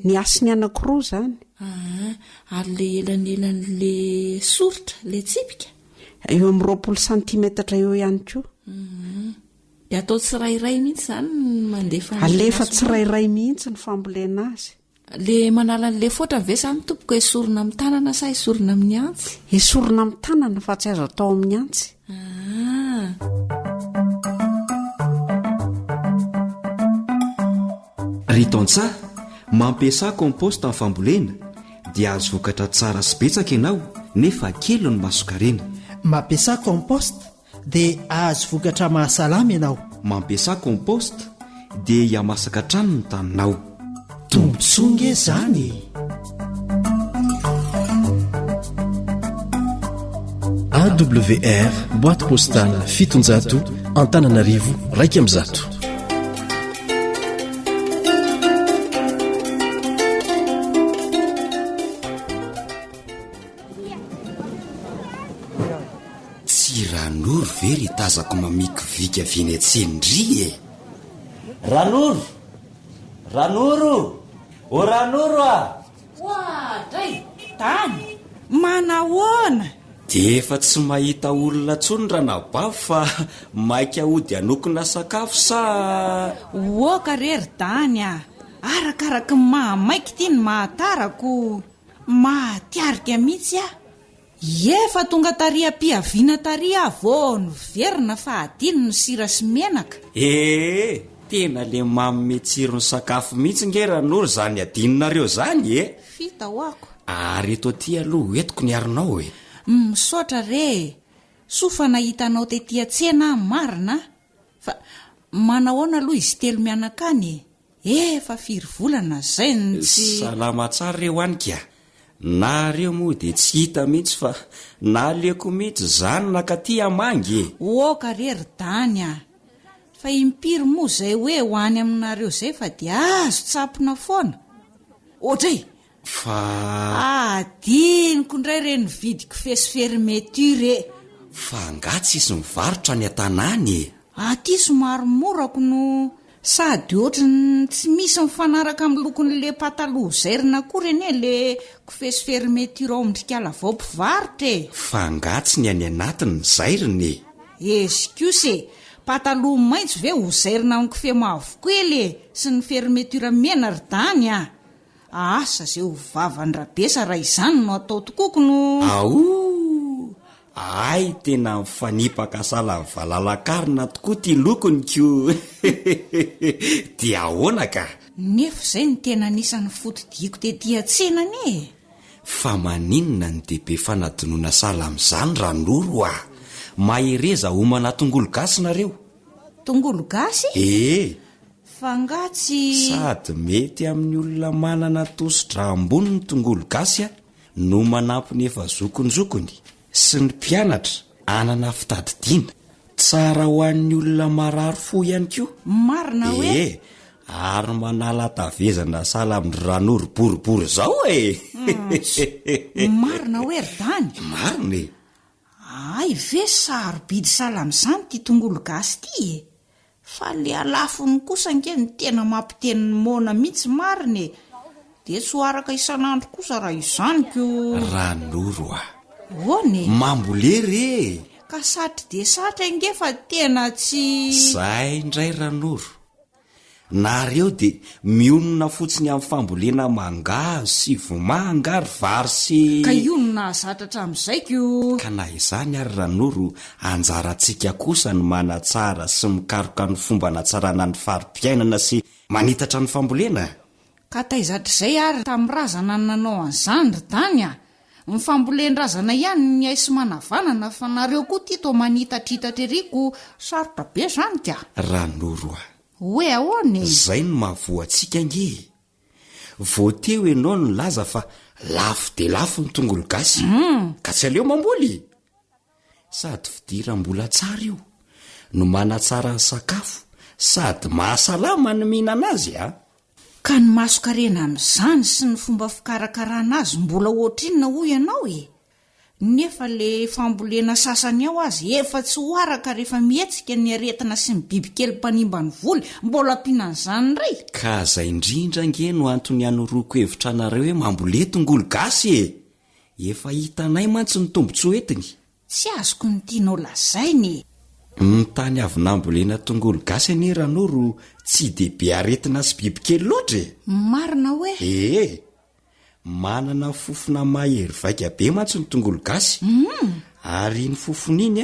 S10: ny hasiny anankiroa izany.
S2: Aa, ary le elanelan'le soritra, le tsipika?
S10: Eo amin'ny 20 santimetatra eo ihany koa.
S2: Dia atao tsirairay mihitsy izany ny mandefa ny
S10: Alefa tsirairay mihitsy ny fambolena azy.
S2: Le manala an'le fotrany ve zany tompoko esorina amin'ny tanana sa esorina amin'ny antsy?
S10: Esorina amin'ny tanana fa tsy azo atao amin'ny antsy.
S2: Ah.
S9: Ry tantsaha, mampiasà compost amin'ny fambolena dia azo vokatra tsara sy betsaka ianao nefa kely ny masonkarena.
S6: Mampiasà compost dia hahazo vokatra mahasalama ianao.
S9: Mampiasà compost dia hihamasaka hatrany ny taninao.
S6: Tombontsoa nge zany e!
S1: AWR, boîte postale 700, Antananarivo 101.
S9: Tsy Ranoro ve ry tazako mamikiviky avy eny an-tsena ndry e! Ranoro! Ranoro! Ô Ranoro a!
S8: Oadray! Dany! Manahoana?
S9: Dia efa tsy mahita olona intsony ranabavy fa maika hody hanokona sakafo sa?
S8: Oka re ry Dany a! Arakaraky ny mahamaika ity no mahatarako. Mahatiarika mihitsy aho. Ie fa tonga tary am-pihaviana tary aho vao niverina fa adino ny sira sy menaka.
S9: Ee, tena le manome tsiro ny sakafo mihitsy nge Ranoro zany adinonareo zany e!
S8: F'hita ho'ako.
S9: Ary eto aty aloha hoentiko ny aronao e!
S8: Misaotra re e! Soa fa nahita anao tety an-tsena aho marina a! Fa manahoana aloha izy telo mianaka any e? Efa firy volana zay no tsy.
S9: Salama tsara re ho any ka! Nareo moa dia tsy hita mihitsy fa naleoko mihitsy zany nakaty hamangy e!
S8: Oka re ry Dany a! Fa impiry moa zay hoe ho any aminareo zay fa dia azo tsapona foana! Ohatray!
S9: Fa.
S8: Adinoko indray re nividy kifesy fermeture e!
S9: Fa angaha tsisy mivarotra any an-tanàna e?
S8: Aty somary mora ko no sady ohatry ny tsy misy mifanaraka amin'ny lokon'le pataloha zairina akory anie le kofesy fermeture ao amin-dry kala vao mpivarotra e!
S9: Fa angaha tsy ny any anatiny no zairina e?
S8: Ezy kosa e! Pataloha maitso ve ho zairina amin'ny kofehy mavokely e! Sy ny fermeture mena ry Dany a! Asa ze ho vavan-dRabesa raha izany no atao tokoa ko no.
S9: Aouu! Hay tena mifanipaka sahala ny valalakarina tokoa ty lokony ko! Dia ahoana ka?
S8: Nefa izay no tena anisan'ny foto-diako tety an-tsena anie e!
S9: Fa maninona no dia be fanadinoana sahala amin'izany Ranoro a! Mahereza homana tongolo gasy nareo.
S8: Tongolo gasy?
S9: Ee.
S8: Fa nga tsy.
S9: Sady mety amin'ny olona manana tosi-drà ambony ny tongolo gasy a, no manampy ny efa zokinjokiny sy ny mpianatra hanana fitadidiana. Tsara ho an'ny olona marary fo ihany koa.
S8: Marina hoe?
S9: Ee, ary manala hatavezana sahala amin-dry Ranoro boribory izao e!
S8: Marina hoe ry Dany?
S9: Marina e!
S8: Hay ve sarobidy sahala amin'izany ity tongolo gasy ity e! Fa le halafony kosa ange no tena mampiteny ny moana mihitsy marina e! Dia tsy ho araka isan'andro kosa raha izany ko!
S9: Ranoro a!
S8: Ahoana e?
S9: Mambolé re e!
S8: Ka satry dia satry ange fa tena tsy.
S9: Zay indray Ranoro! Nareo dia mionona fotsiny amin'ny fambolena mangahazo sy vomanga ary vary sy.
S8: Ka io no nahazatra hatramin'izay ko!
S9: Ka na izany ary Ranoro, anjarantsika kosa ny manatsara sy mikaroka ny fomba anatsarana ny fari-piainana sy manitatra ny fambolena.
S8: Ka taiza hatrizay ary tamin'ny razana no nanao an'izany ry Dany a! Ny fambolen-drazana ihany ny hay sy manavanana fa nareo koa ty toa manitatritatra ery ko sarotra be zany ka!
S9: Ranoro a!
S8: Hoe ahoana e?
S9: Zay no mahavoa antsika ange e! Vao teo ianao no nilaza fa lafo dia lafo ny tongolo gasy, ka tsy aleo mamboly e! Sady fidiram-bola tsara io, no manatsara ny sakafo, sady mahasalama ny mihinana azy a!
S8: Ka ny mason-karena amin'izany sy ny fomba fikarakarana azy mbola ohatrinona hoy ianao e? Nefa le fambolena sasany ao aza efa tsy ho araka rehefa mihetsika ny aretina sy ny bibikely mpanimba ny voly, mbola ampiana an'izany indray?
S9: Ka zay indrindra ange no antony anoroako hevitra anareo hoe mambolea tongolo gasy e! Efa hitanay mantsy ny tombotsoa entiny.
S8: Tsy azoko ny tianao lazaina e!
S9: Ny tany avy nambolena tongolo gasy anie Ranoro tsy dia be aretina sy bibikely loatra e!
S8: Marina hoe?
S9: Ee! Manana fofona mahery vaika be mantsy ny tongolo gasy, ary iny fofona iny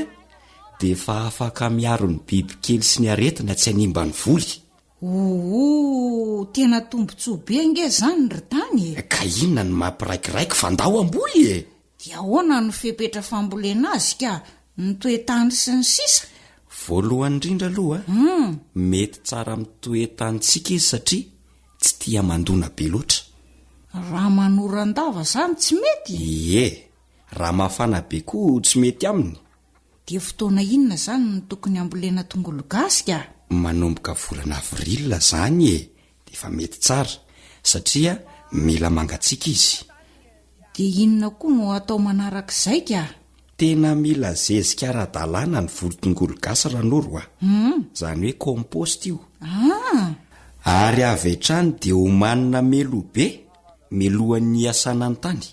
S9: dia efa afaka miaro ny bibikely sy ny aretina tsy hanimba ny voly.
S8: Ooh, tena tombontsoa be ange izany ry Tany e!
S9: Ka inona no mampiraikiraiky fa ndao hamboly e!
S8: Dia ahoana no fepetra fambolena azy ka? Ny toe-tany sy ny sisa?
S9: Voalohany indrindra aloha, mety tsara amin'ny toe-tanintsika izy satria tsy tia hamandoana be loatra.
S8: Raha manoran-dava izany tsy mety?
S9: Ie, raha mafana be koa tsy mety aminy.
S8: Dia fotoana inona izany no tokony hambolena tongolo gasy ka?
S9: Manomboka volana avril izany e, dia efa mety tsara satria mila mangatsiaka izy.
S8: Dia inona koa no atao manarak'izay ka?
S9: Tena mila zezika ara-dalàna ny voly tongolo gasy Ranoro a! Izany hoe compost io.
S8: Ah!
S9: Ary avy hatrany dia omanina meloa be melohan'ny hiasana ny tany.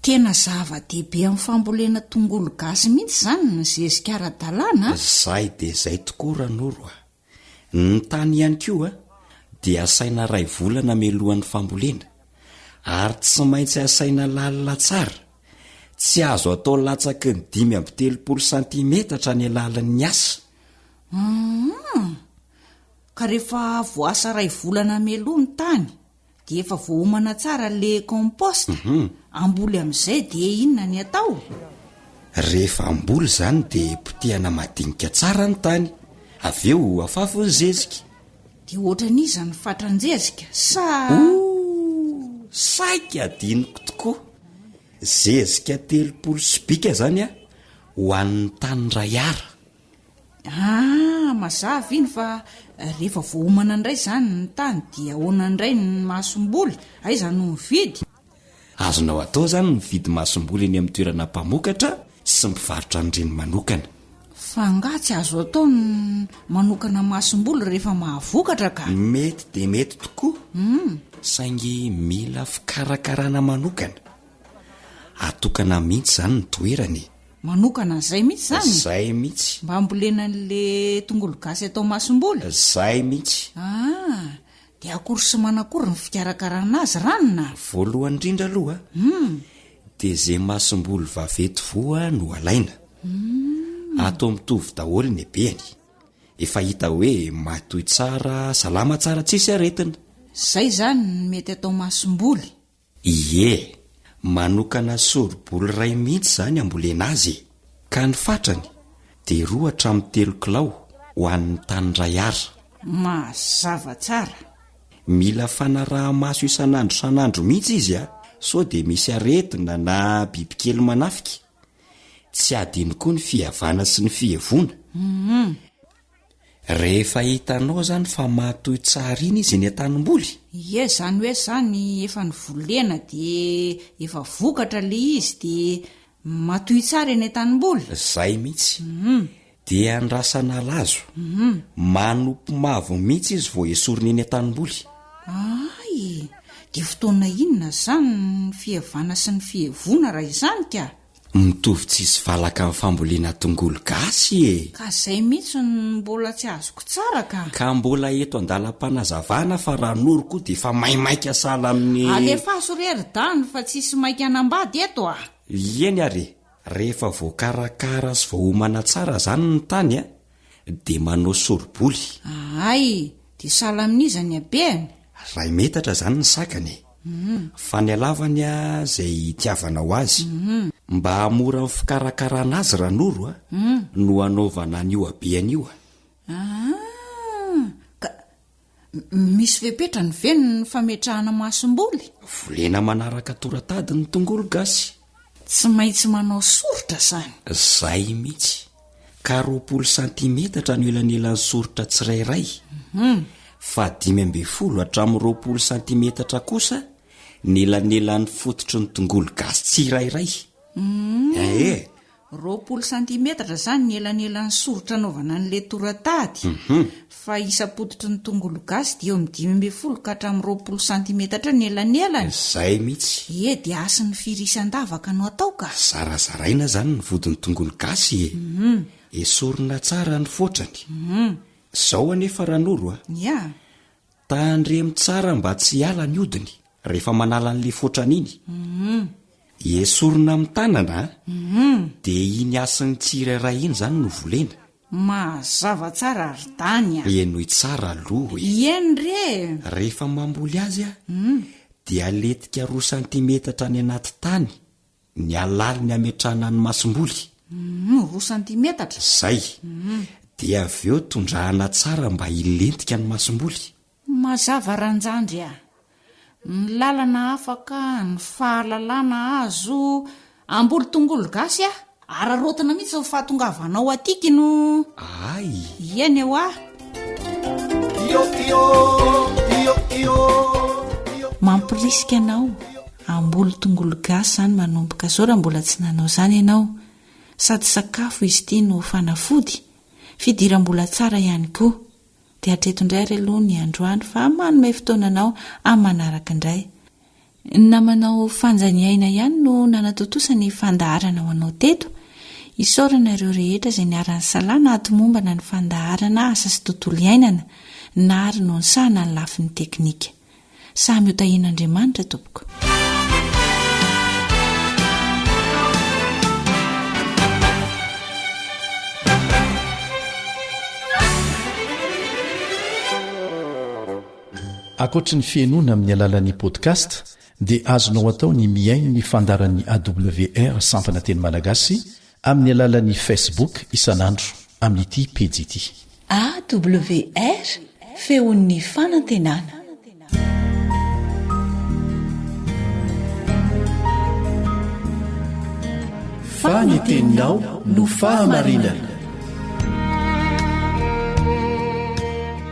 S8: Tena zava-dehibe amin'ny fambolena tongolo gasy mihitsy izany ny zezika ara-dalàna a!
S9: Zay dia zay tokoa Ranoro a! Ny tany ihany koa dia asaina iray volana mialohan'ny fambolena, ary tsy maintsy asaina lalina tsara, tsy azo atao latsaky ny 35 santimetatra ny halalin'ny asa.
S8: Hum, ka rehefa voasa iray volana mialoha ny tany, Dia efa voaomana tsara le compost, hamboly amin'izay dia inona ny atao?
S9: Rehefa hamboly izany dia potehana madinika tsara ny tany, avy eo afafy ny zezika.
S8: Dia ohatran'iza ny fatran-jezika sa.
S9: Ooh! Saika adinoko tokoa! Zezika 30 sobika izany ho an'ny tany iray ara.
S8: Ah, mazava iny fa rehefa voaomana indray izany ny tany dia ahoana indray ny masomboly? Aiza no mividy?
S9: Azonao atao izany ny mividy masomboly eny amin'ny toerana mpamokatra sy mpivarotra an'ireny manokana.
S8: Fa angaha tsy azo atao ny manokana masomboly rehefa mahavokatra ka?
S9: Mety dia mety tokoa, saingy mila fikarakarana manokana. Atokana mihitsy izany ny toerana e!
S8: Manokana an'izay mihitsy izany?
S9: Zay mihitsy.
S8: Mba hambolena an'le tongolo gasy atao masomboly?
S9: Zay mihitsy.
S8: Ah, dia akory sy manakory ny fikarakarana azy ranona?
S9: Voalohany indrindra aloha, dia ze masomboly vaventy voa no alaina. Atao mitovy daholo ny habehany. Efa hita hoe matoy tsara, salama tsara tsisy aretina.
S8: Zay izany no mety atao masomboly.
S9: Ie, manokana sori-boly iray mihitsy izany hambolena azy e! Ka ny fatrany? Dia roa hatramin'ny telo kilao ho an'ny tany iray ara.
S8: Mazava tsara.
S9: Mila fanaraha-maso isan'andro isan'andro mihitsy izy a, sao dia misy aretina na bibikely manafika. Tsy adino koa ny fihavana sy ny fihevoana. Rehefa hitanao zany fa matoy tsara iny izy eny an-tanimboly.
S8: Ie, zany hoe zany efa novolena de efa vokatra le izy de matoy tsara eny an-tanimboly.
S9: Zay mihitsy. Dia andrasana lazo. Manopy mavo mihitsy izy vao esorina eny an-tanimboly.
S8: Ay! Dia fotoana inona izany ny fihavana sy ny fihevoana raha izany ka?
S9: Mitovy tsisy valaka amin'ny fambolena tongolo gasy e!
S8: Ka zay mihitsy no mbola tsy azoko tsara ka!
S9: Ka mbola eto andalam-panazavana fa Ranoro koa dia efa maimaika sahala amin'ny.
S8: Alefaso re ry Dany fa tsisy maika hanambady eto a!
S9: Eny ary e! Rehefa voakarakara sy voaomana tsara zany ny tany a! Dia manao sori-boly.
S8: Ahay! Dia sahala amin'iza ny habehany?
S9: Ray metatra zany ny sakany e! Fa ny halavany a zay itiavanao azy. Mba hahamora ny fikarakarana azy Ranoro a, no anaovana an'io habehany io a.
S8: Ah! Ka misy fepetrany ve ny fametrahana masomboly?
S9: Volena manaraka toratady ny tongolo gasy.
S8: Tsy maintsy manao soritra zany.
S9: Zay mihitsy. Ka 20 santimetatra no elanelan'ny soritra tsirairay, fa 15 hatramin'ny 20 santimetatra kosa ny elanelan'ny fototry ny tongolo gasy tsirairay. Ee.
S8: 20 santimetatra izany ny elanelan'ny soritra anaovana an'ilay toratady, fa isam-pototry ny tongolo gasy dia eo amin'ny 15 ka hatramin'ny 20 santimetatra eo ny elanelany.
S9: Izay mihitsy.
S8: Ie, dia hasin'ny firy isan-davaka no atao ka.
S9: Zarazaraina izany ny vodin'ny tongolo gasy e. Esorina tsara ny fotrany. Izao anefa Ranoro a.
S8: Ia.
S9: Tandremo tsara mba tsy hiala ny hodiny rehefa manala an'ilay fotrany iny. Esorina amin'ny tanana a. Dia iny hasin'ny tsirairay iny izany no volena.
S8: Mazava tsara ry Dany a!
S9: Henoy tsara aloha
S8: e! Eny re e!
S9: Rehefa mamboly azy a, dia aletika roa santimetatra any anaty tany ny halaliny hametrahana ny masomboly.
S8: Roa santimetatra?
S9: Zay. Dia avy eo tondrahana tsara mba hilentika ny masomboly.
S8: Mazava Ranjandry a! Ny lalana afaka, ny fahalalana azo, hamboly tongolo gasy aho, araraotina mihitsy ny fahatongavanao aty kino.
S9: Ay!
S8: Eny hoa. Mampirisika anao hamboly tongolo gasy izany manomboka izao raha mbola tsy nanao izany ianao. Sady sakafo izy ity no fanafody, fidiram-bola tsara ihany koa. Dia hatreto indray ary aloha ny androany fa manome fotoana anao amin'ny manaraka indray. Ny namanao Fanja Niaina ihany no nanatontosa ny fandaharana ho anao teto. Isaorana ireo rehetra izay niara-nisalahy nahatomombana ny fandaharana asa sy tontolo iainana, nary no nisahana ny lafiny teknika. Samy ho tahian'Andriamanitra tompoko.
S1: Ankoatry ny fihenoana amin'ny alalan'ny podcast dia azonao atao ny mihaino ny fandaharan'ny AWR sampana teny malagasy Amin'ny alalan'ny Facebook isan'andro amin'ity pejy ity.
S2: AWR, Feon'ny fanantenana.
S1: Fa ny teninao no fahamarinana.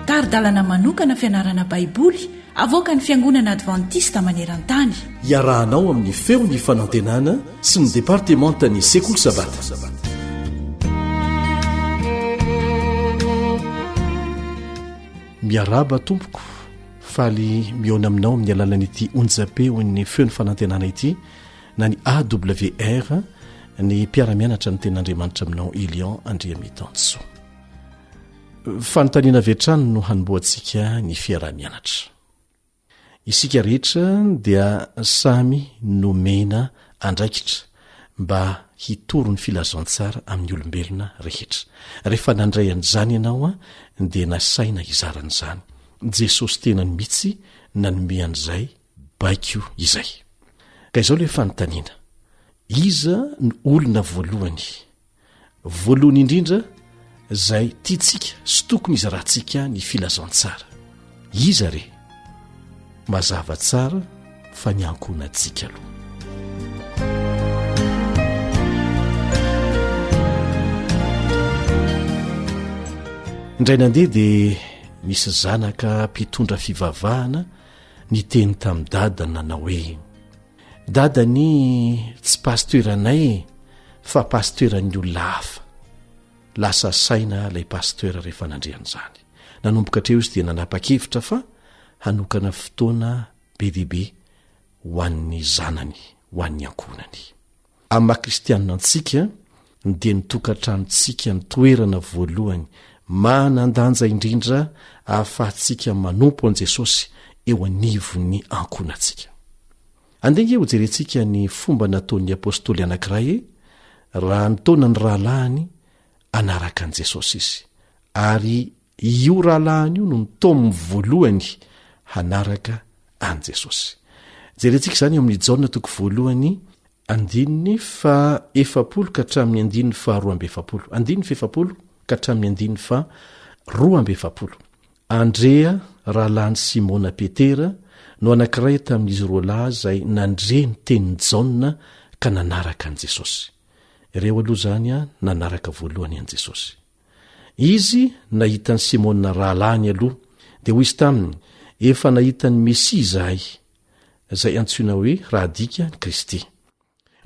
S2: Tari-dalana manokana fianarana Baiboly avoakan'ny Fiangonana Advantista maneran-tany.
S1: Iarahanao amin'ny Feon'ny Fanantenana sy ny Departemantan'ny Sekoly Sabata. Miarahaba tompoko, faly mihaona aminao amin'ny alalan'ity onjam-peon'ny Feon'ny Fanantenana ity na ny AWR ny mpiara-mianatra ny tenin'Andriamanitra aminao Elion Andriamitansoa. Fanontaniana avy hatrany no hanombohantsika ny fiaraha-mianatra. Isika rehetra dia samy nomena andraikitra mba hitory ny filazantsara amin'ny olombelona rehetra. Rehefa nandray an'izany ianao dia nasaina hizara an'izany. Jesosy tenany mihitsy nanome an'izay baiko izay. Ka izao ilay fanontaniana, iza no olona voalohany? Voalohany indrindra izay tiantsika sy tokony hizarantsika ny filazantsara. Iza re? Mazava tsara fa ny ankohonantsika aloha. Indray nandeha dia nisy zanaka mpitondra fivavahana niteny tamin'i dada nanao hoe Dada anie tsy pasteur anay e fa pasteur an'ny olona hafa. Lasa saina ilay pasteur rehefa nandre an'izany. Nanomboka hatreo izy dia nanapa-kevitra fa hanokana fotoana be dia be ho an'ny zanany, ho an'ny ankohonany. Amin'ny maha kristianina antsika dia ny tokantranontsika ny toerana voalohany manan-danja indrindra ahafahantsika manompo an'i Jesosy eo anivon'ny ankohonantsika. Andeha ange hojerentsika ny fomba nataon'ny apostoly anankiray raha nitaona ny rahalahiny hanaraka an'i Jesosy izy, ary io rahalahiny io no nitaominy voalohany hanaraka an'i Jesosy. Jerentsika izany eo amin'ny Jaona toko voalohany andininy faha 40 ka hatramin'ny andininy faha 42. Andininy faha 40 ka hatramin'ny andininy faha 42. Andrea, rahalahin'i Simona Petera, no anankiray tamin'izy roalahy izay nandre ny tenin'i Jaona ka nanaraka an'i Jesosy. Ireo aloha izany nanaraka voalohany an'i Jesosy. Izy nahita an'i Simona rahalahiny aloha, dia hoy izy taminy, Efa nahita ny Mesia izahay, izay antsoina hoe raha adika ny Kristy.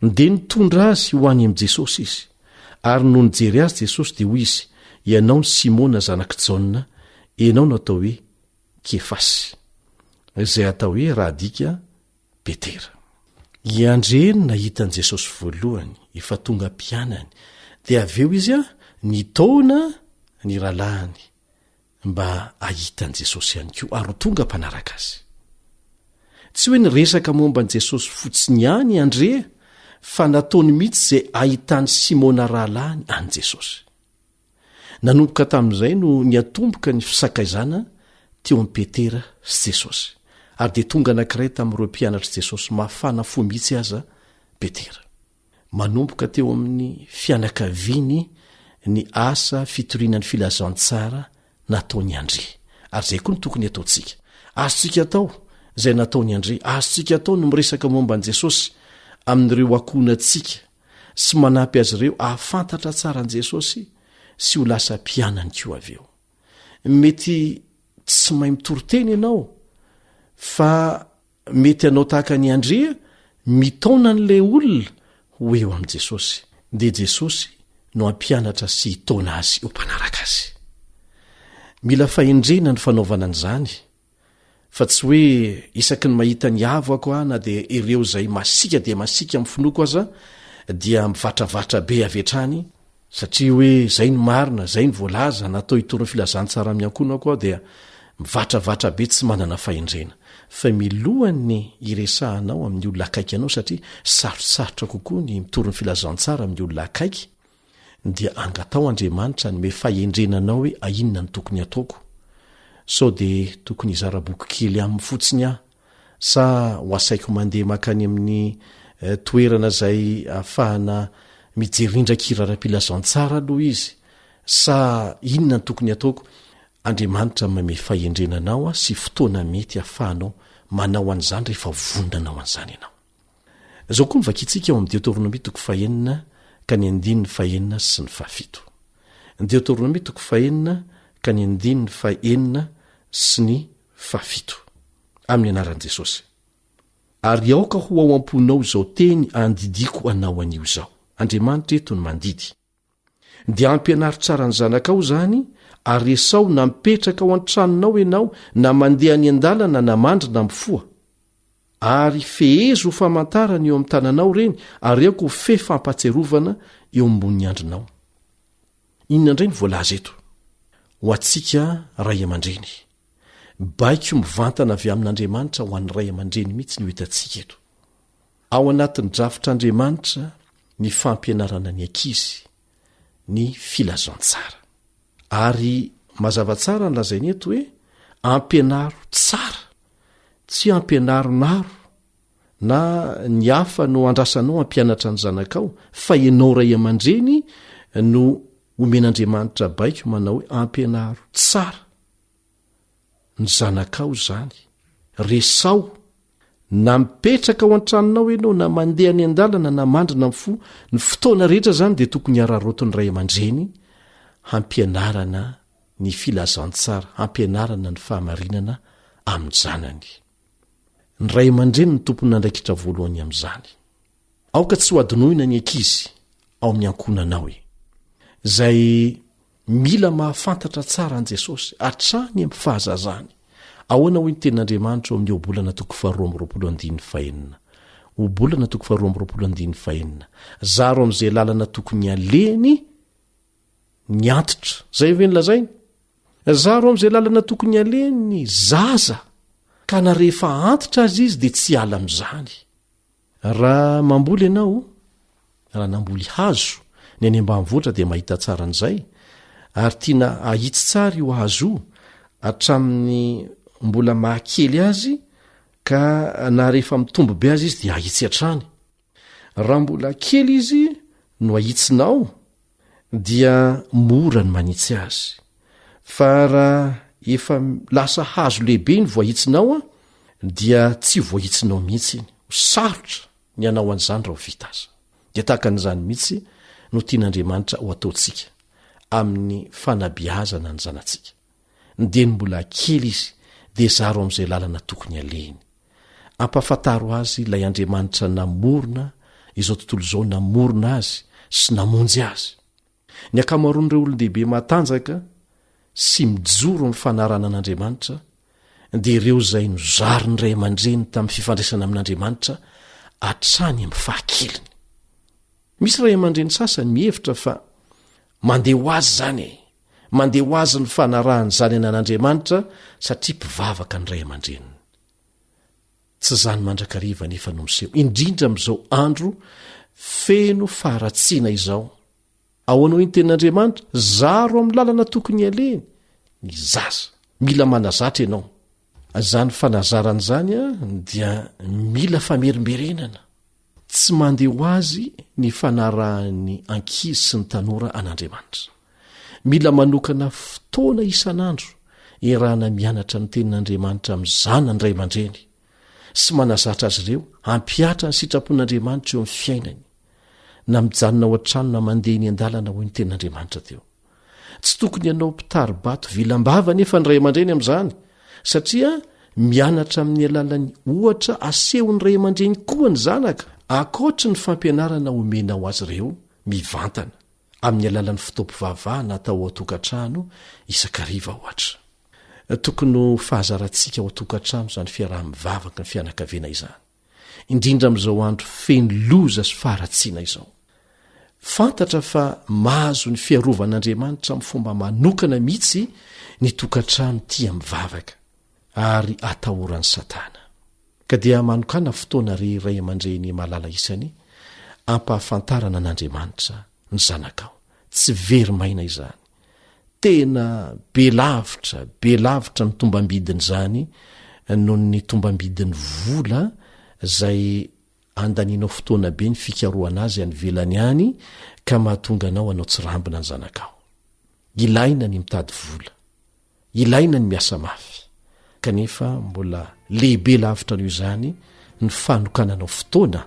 S1: Dia nitondra azy ho any amin'i Jesosy izy. Ary nony nijery azy Jesosy dia hoy izy, Ianao no Simona zanak'i Jaona, ianao no atao hoe Kefasy, izay atao hoe raha adika Petera. I Andre no nahita an'i Jesosy voalohany, efa tonga mpianany, dia avy eo izy nitaona ny rahalahiny mba hahita an'i Jesosy ihany koa ary ho tonga mpanaraka azy. Tsy hoe niresaka momba an'i Jesosy fotsiny ihany i Andrea fa nataony mihitsy izay hahitan'i Simona rahalahiny an'i Jesosy. Nanomboka tamin'izay no niatomboka ny fisakaizana teo amin'i Petera sy Jesosy, ary dia tonga anankiray tamin'ireo mpianatr'i Jesosy mafana fo mihitsy aza Petera. Manomboka teo amin'ny fianakaviany ny asa fitoriana ny filazantsara nataon'i Andrea, ary izay koa no tokony hataontsika. Azontsika atao izay nataon'i Andrea, azontsika atao ny miresaka momba an'i Jesosy amin'ireo ankohonantsika, sy manampy azy ireo hahafantatra tsara an'i Jesosy sy ho lasa mpianany koa avy eo. Mety tsy mahay mitory teny ianao, fa mety hanao tahaka an'i Andrea, mitaona an'ilay olona ho eo amin'i Jesosy. Dia Jesosy no hampianatra sy hitaona azy ho mpanaraka azy. Mila fahendrena ny fanaovana an'izany, Fa tsy hoe isaky ny mahita ny havako aho na dia ireo izay masiaka dia masiaka amin'ny finoako aza dia mivatravatra be avy hatrany satria hoe izay no marina, izay no voalaza, natao hitory ny filazantsara amin'ny ankohonako aho dia mivatravatra be tsy manana fahendrena. Fa milohan'ny hiresahanao amin'ny olona akaiky anao satria sarotsarotra kokoa ny mitory ny filazantsara amin'ny olona akaiky dia angataho Andriamanitra hanome fahendrena anao hoe inona no tokony hataoko? Sao dia tokony hizara boky kely aminy fotsiny aho? Sa ho asaiko mandeha mankany amin'ny eh, toerana izay ahafahana mijery rindran-kira ara-pilazantsara aloha izy? Sa inona no tokony hataoko? Andriamanitra manome fahendrena anao sy fotoana mety ahafahanao manao an'izany rehefa vonona hanao an'izany ianao. Izao koa no vakintsika ao amin'ny Deoteronomia toko fahenina ka ny andininy fahenina sy ny fahafito. Deoteronomia toko fahenina ka ny andininy fahenina sy ny fahafito. Amin'ny anaran'i Jesosy. Ary aoka ho ao am-ponao izao teny andidiako anao anio izao. Andriamanitra eto no mandidy. Dia ampianaro tsara ny zanakao izany ary resaho na mipetraka ao an-tranonao ianao na mandeha any an-dalana na mandry na mifoha. Ary fehezo ho famantarana eo amin'ny tananao ireny ary aoka ho fehy fampahatsiarovana eo ambonin'ny andrinao. Inona indray no voalaza eto? Ho antsika ray aman-dreny. Baiko mivantana avy amin'Andriamanitra ho an'ny ray aman-dreny mihitsy no hitantsika eto. Ao anatin'ny drafitr'Andriamanitra ny fampianarana ny ankizy ny filazantsara. Ary mazava tsara ny lazainy eto hoe ampianaro tsara, tsy ampianaronaro na ny hafa no andrasanao hampianatra ny zanakao fa ianao ray aman-dreny. no omen'Andriamanitra baiko manao hoe ampianaro tsara ny zanakao izany, resaho na mipetraka ao an-tranonao ianao na mandeha any an-dalana na mandrina amin'ny fo, ny fotoana rehetra izany dia tokony hararaotin'ny ray aman-dreny hampianarana ny filazantsara, hampianarana ny fahamarinana amin'ny zanany. Ny ray aman-dreny no tompon'andraikitra voalohany amin'izany. Aoka tsy ho adinoina ny ankizy ao amin'ny ankohonanao e! Izay mila mahafantatra tsara an'i Jesosy hatrany amin'ny fahazazany. Ahoana hoy ny tenin'Andriamanitra ao amin'ny Ohabolana toko faharoa amby roapolo andininy fahenina? Ohabolana toko faharoa amby roapolo andininy fahenina. Zaro amin'izay lalana tokony halehany ny antitra. Izay ve no lazainy? Zaro amin'izay lalana tokony halehany ny zaza, ka na rehefa antitra aza izy dia tsy hiala amin'izany. Raha mamboly ianao, raha namboly hazo, ny any ambanivohitra dia mahita tsara an'izay, ary tiana hahitsy tsara io hazo io hatramin'ny mbola mahakely azy ka na rehefa mitombo be aza izy dia hahitsy hatrany. Raha mbola kely izy no ahitsinao dia mora ny manitsy azy. Fa raha efa lasa hazo lehibe iny voahitsinao dia tsy voahitsinao mihitsy iny. Ho sarotra ny hanao an'izany raha ho vita aza. Dia tahaka an'izany mihitsy no tian'Andriamanitra ho ataontsika amin'ny fanabeazana ny zanatsika. Ny dieny mbola kely izy dia zaro amin'izay lalana tokony alehiny. Ampahafantaro azy ilay Andriamanitra namorona izao tontolo izao namorona azy sy namonjy azy. Ny ankamaroan'ireo olon-dehibe matanjaka sy mijoro amin'ny fanarahana an'Andriamanitra dia ireo izay nozarin'ny ray aman-dreny tamin'ny fifandraisana amin'Andriamanitra hatrany amin'ny fahakeliny. Misy ray aman-dreny sasany mihevitra fa mandeha ho azy izany e! Mandeha ho azy ny fanarahany izany an'Andriamanitra satria mpivavaka ny ray aman-dreniny. Tsy izany mandrakariva anefa no miseho, indrindra amin'izao andro feno faharatsiana izao. Ahoana hoy ny tenin'Andriamanitra? Zaro amin'ny lalana tokony hialehiny ny zaza. Mila manazatra ianao. Izany fanazarana izany dia mila famerimberenana. Tsy mandeha ho azy ny fanarahan'ny ankizy sy ny tanora an'Andriamanitra. Mila manokana fotoana isan'andro iarahana mianatra ny Tenin'Andriamanitra amin'ny zanany ray aman-dreny, sy manazatra azy ireo hampihatra ny sitrapon'Andriamanitra eo amin'ny fiainany, na mijanona ao an-trano na mandeha eny an-dalana, hoy ny Tenin'Andriamanitra teo. Tsy tokony hanao mpitari-bato vilam-bava anefa ny ray aman-dreny amin'izany, satria mianatra amin'ny alalan'ny ohatra asehon'ny ray aman-dreny koa ny zanaka, ankoatry ny fampianarana omenao azy ireo mivantana, amin'ny alalan'ny fotoam-pivavahana atao ao an-tokantrano isan-kariva, ohatra. Tokony ho fahazarantsika ao an-tokantrano izany fiaraha-mivavaka ny fianakaviana izany. indrindra amin'izao andro feno loza sy faharatsiana izao. Fantatra fa mahazo ny fiarovan'Andriamanitra amin'ny fomba manokana mihitsy ny tokantrano tia mivavaka ary atahoran'i Satana. Ka dia manokàna fotoana ry ray aman-dreny malala isany ampahafantarana an'Andriamanitra ny zanakao. Tsy very maina izany. Tena be lavitra, be lavitra ny tombam-bidin'izany noho ny tombam-bidin'ny vola izay andanianao fotoana be ny fikarohana azy any ivelany any ka mahatonga anao hanao tsirambina ny zanakao. Ilaina ny mitady vola. Ilaina ny miasa mafy, kanefa mbola lehibe lavitra noho izany ny fanokananao fotoana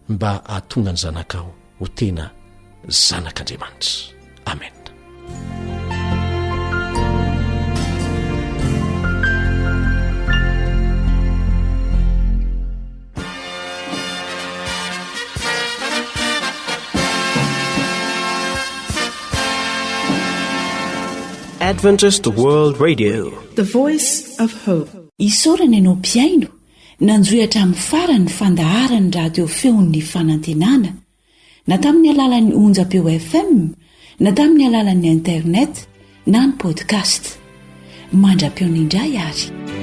S1: mba hahatonga ny zanakao ho tena zanak'Andriamanitra. Amen.
S11: Adventist World Radio.
S2: The Voice of Hope. Isaorana ianao mpihaino nanjohy hatramin'ny farany ny fandaharan'ny radio feon'ny fanantenana, na tamin'ny alalan'ny onjam-peo FM, na tamin'ny alalan'ny internet, na ny podcast. Mandra-pihaona indray ary.